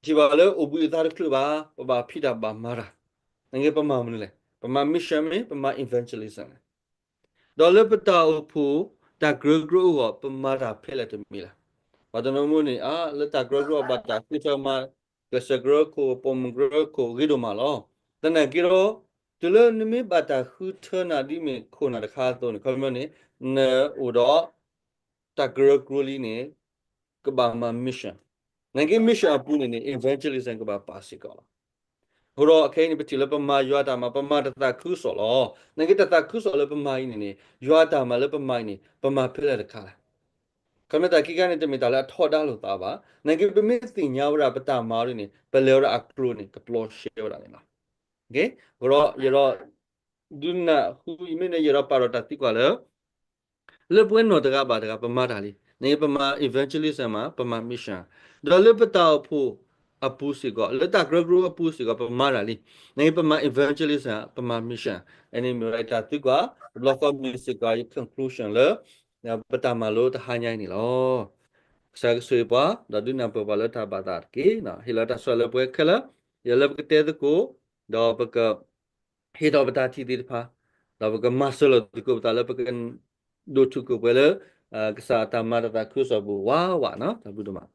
ထံၣ်ဘၣ်လၢအိၣ်ဘှံးအသးတချုးဘၣ်, ပဘၣ်ဖံးတၢ်ဘၣ်မၤတၢ်. နာ်က့ပမၤမနုၤလဲၣ်. ပမၤ mission မ့ၢ် ပမၤ evangelism လဲၣ်. ဒီးလၢပတၢ်အိၣ်ဖှိၣ်တၢ်ကရၢကရိအဂီၢ် ပမၤတၢ်ဖဲလဲၣ်တမံၤလဲၣ်. ပှၤတနီၤမုၢ်န့ၣ် အါ လၢတၢ်ကရၢကရိအဘၣ်တၢ်ဃုထၢမၤ ကျဲးစၢးကရၢခိၣ် ပိာ်မုၣ်ကရၢခိၣ်ဂ့ၤဒိၣ်မးလီၤ. သနာ်က့ဒီး တုၤလၢနမ့ၢ်ဘၣ်တၢ်ဃုထၢနၤဒ်မ့ၢ်ခိၣ်နၢ်တခါအသိးန့ၣ် ခီပညီန့ၣ် နအိၣ်ဒီး တၢ်ကရၢကရိလံန့ၣ် ကဘၣ်မၤ mission. သနာ်က့ mission အပူၤန့ၣ်န့ၣ် evangelism ကဘၣ်ပာ်စ့ၢ်ကီးလီၤ. အဃိဒီးအခဲအံၤန့ၣ် ပထံၣ်လၢပမၤယွၤတၢ်မၤ ပမၤတၢ်သးခုကစီၣ်လီၤ. သနာ်က့တၢ်သးခုကစီၣ်လၢပမၤအံၤန့ၣ်န့ၣ် ယွၤတၢ်မၤလၢပမၤအံၤန့ၣ် ပမၤဖဲလဲၣ်တခါလဲၣ်. ခီမ့ၢ်တၢ်ခံခါန့ၣ် တမ့ၢ်တၢ်လၢအထီဒါလိာ်သးဘၣ်. သနာ်က့ပမ့ၢ်သ့ၣ်ညါဝဲဒၣ်ပတၢ်မၤအီၤဒ်န့ၣ် ပလဲၤဝဲဒၣ်အကျိၤန့ၣ် ကပျီရှဲဝဲဒၣ်န့ၣ်လီၤ. အဃိဒီးယဲဒီး ဒုးနၢ်ဟူ ယမ့ၢ်န့ၣ် ယဲဒီးပာ်ဒီးတၢ်သံကွၢ်လၢ လၢပဝဲနီၢ်တဂၤဘၣ်တဂၤ ပမၤတၢ်လံ. သနာ်က့ပမၤ evangelism မး ပမၤ mission. ဒီးလၢပတၢ်အိၣ်ဖှိၣ်အပူၤစ့ၢ်ကီး လၢတၢ်ကရၢကရိအပူၤစ့ၢ်ကီး ပမၤတၢ်လံ. သနာ်က့ပမၤ evangelism ပမၤ mission. အန့ၣ်မ့ၢ်ဝဲဒၣ်တၢ်သံကွၢ် တဘျီဃီမ့ၢ်စ့ၢ်ကီး ယ conclusion လၢ ပတၢ်မၤလိတဟါညါအံၤန့ၣ်လီၤ. ကစၢ်ယွၤကဆိၣ်ဂ့ၤပှၤ ဒီးဒုးနၢ်ပၢၢ်ပှၤလၢတၢ်ဘၣ်သးတက့ၢ်. ဟ့ၣ်လီၤတၢ်ဆိၣ်ဂ့ၤလၢပဝဲခဲလၢာ် ယလၢပကတဲသကိး ဒီးပက ဟ့ၣ်ထီၣ်ပတၢ်ထံၣ်သ့ၣ်တဖၣ် ဒီးပကမၤစၢၤလီၤသကိးပသးလၢပက ဒိၣ်ထူၣ်ကိၣ်ပှဲၤလၢ ကစၢ်အတၢ်မၤတၢ်သးခုကစီၣ်ပူၤဝးဝးနီၤ တၢ်ဘျုးဒိၣ်မး.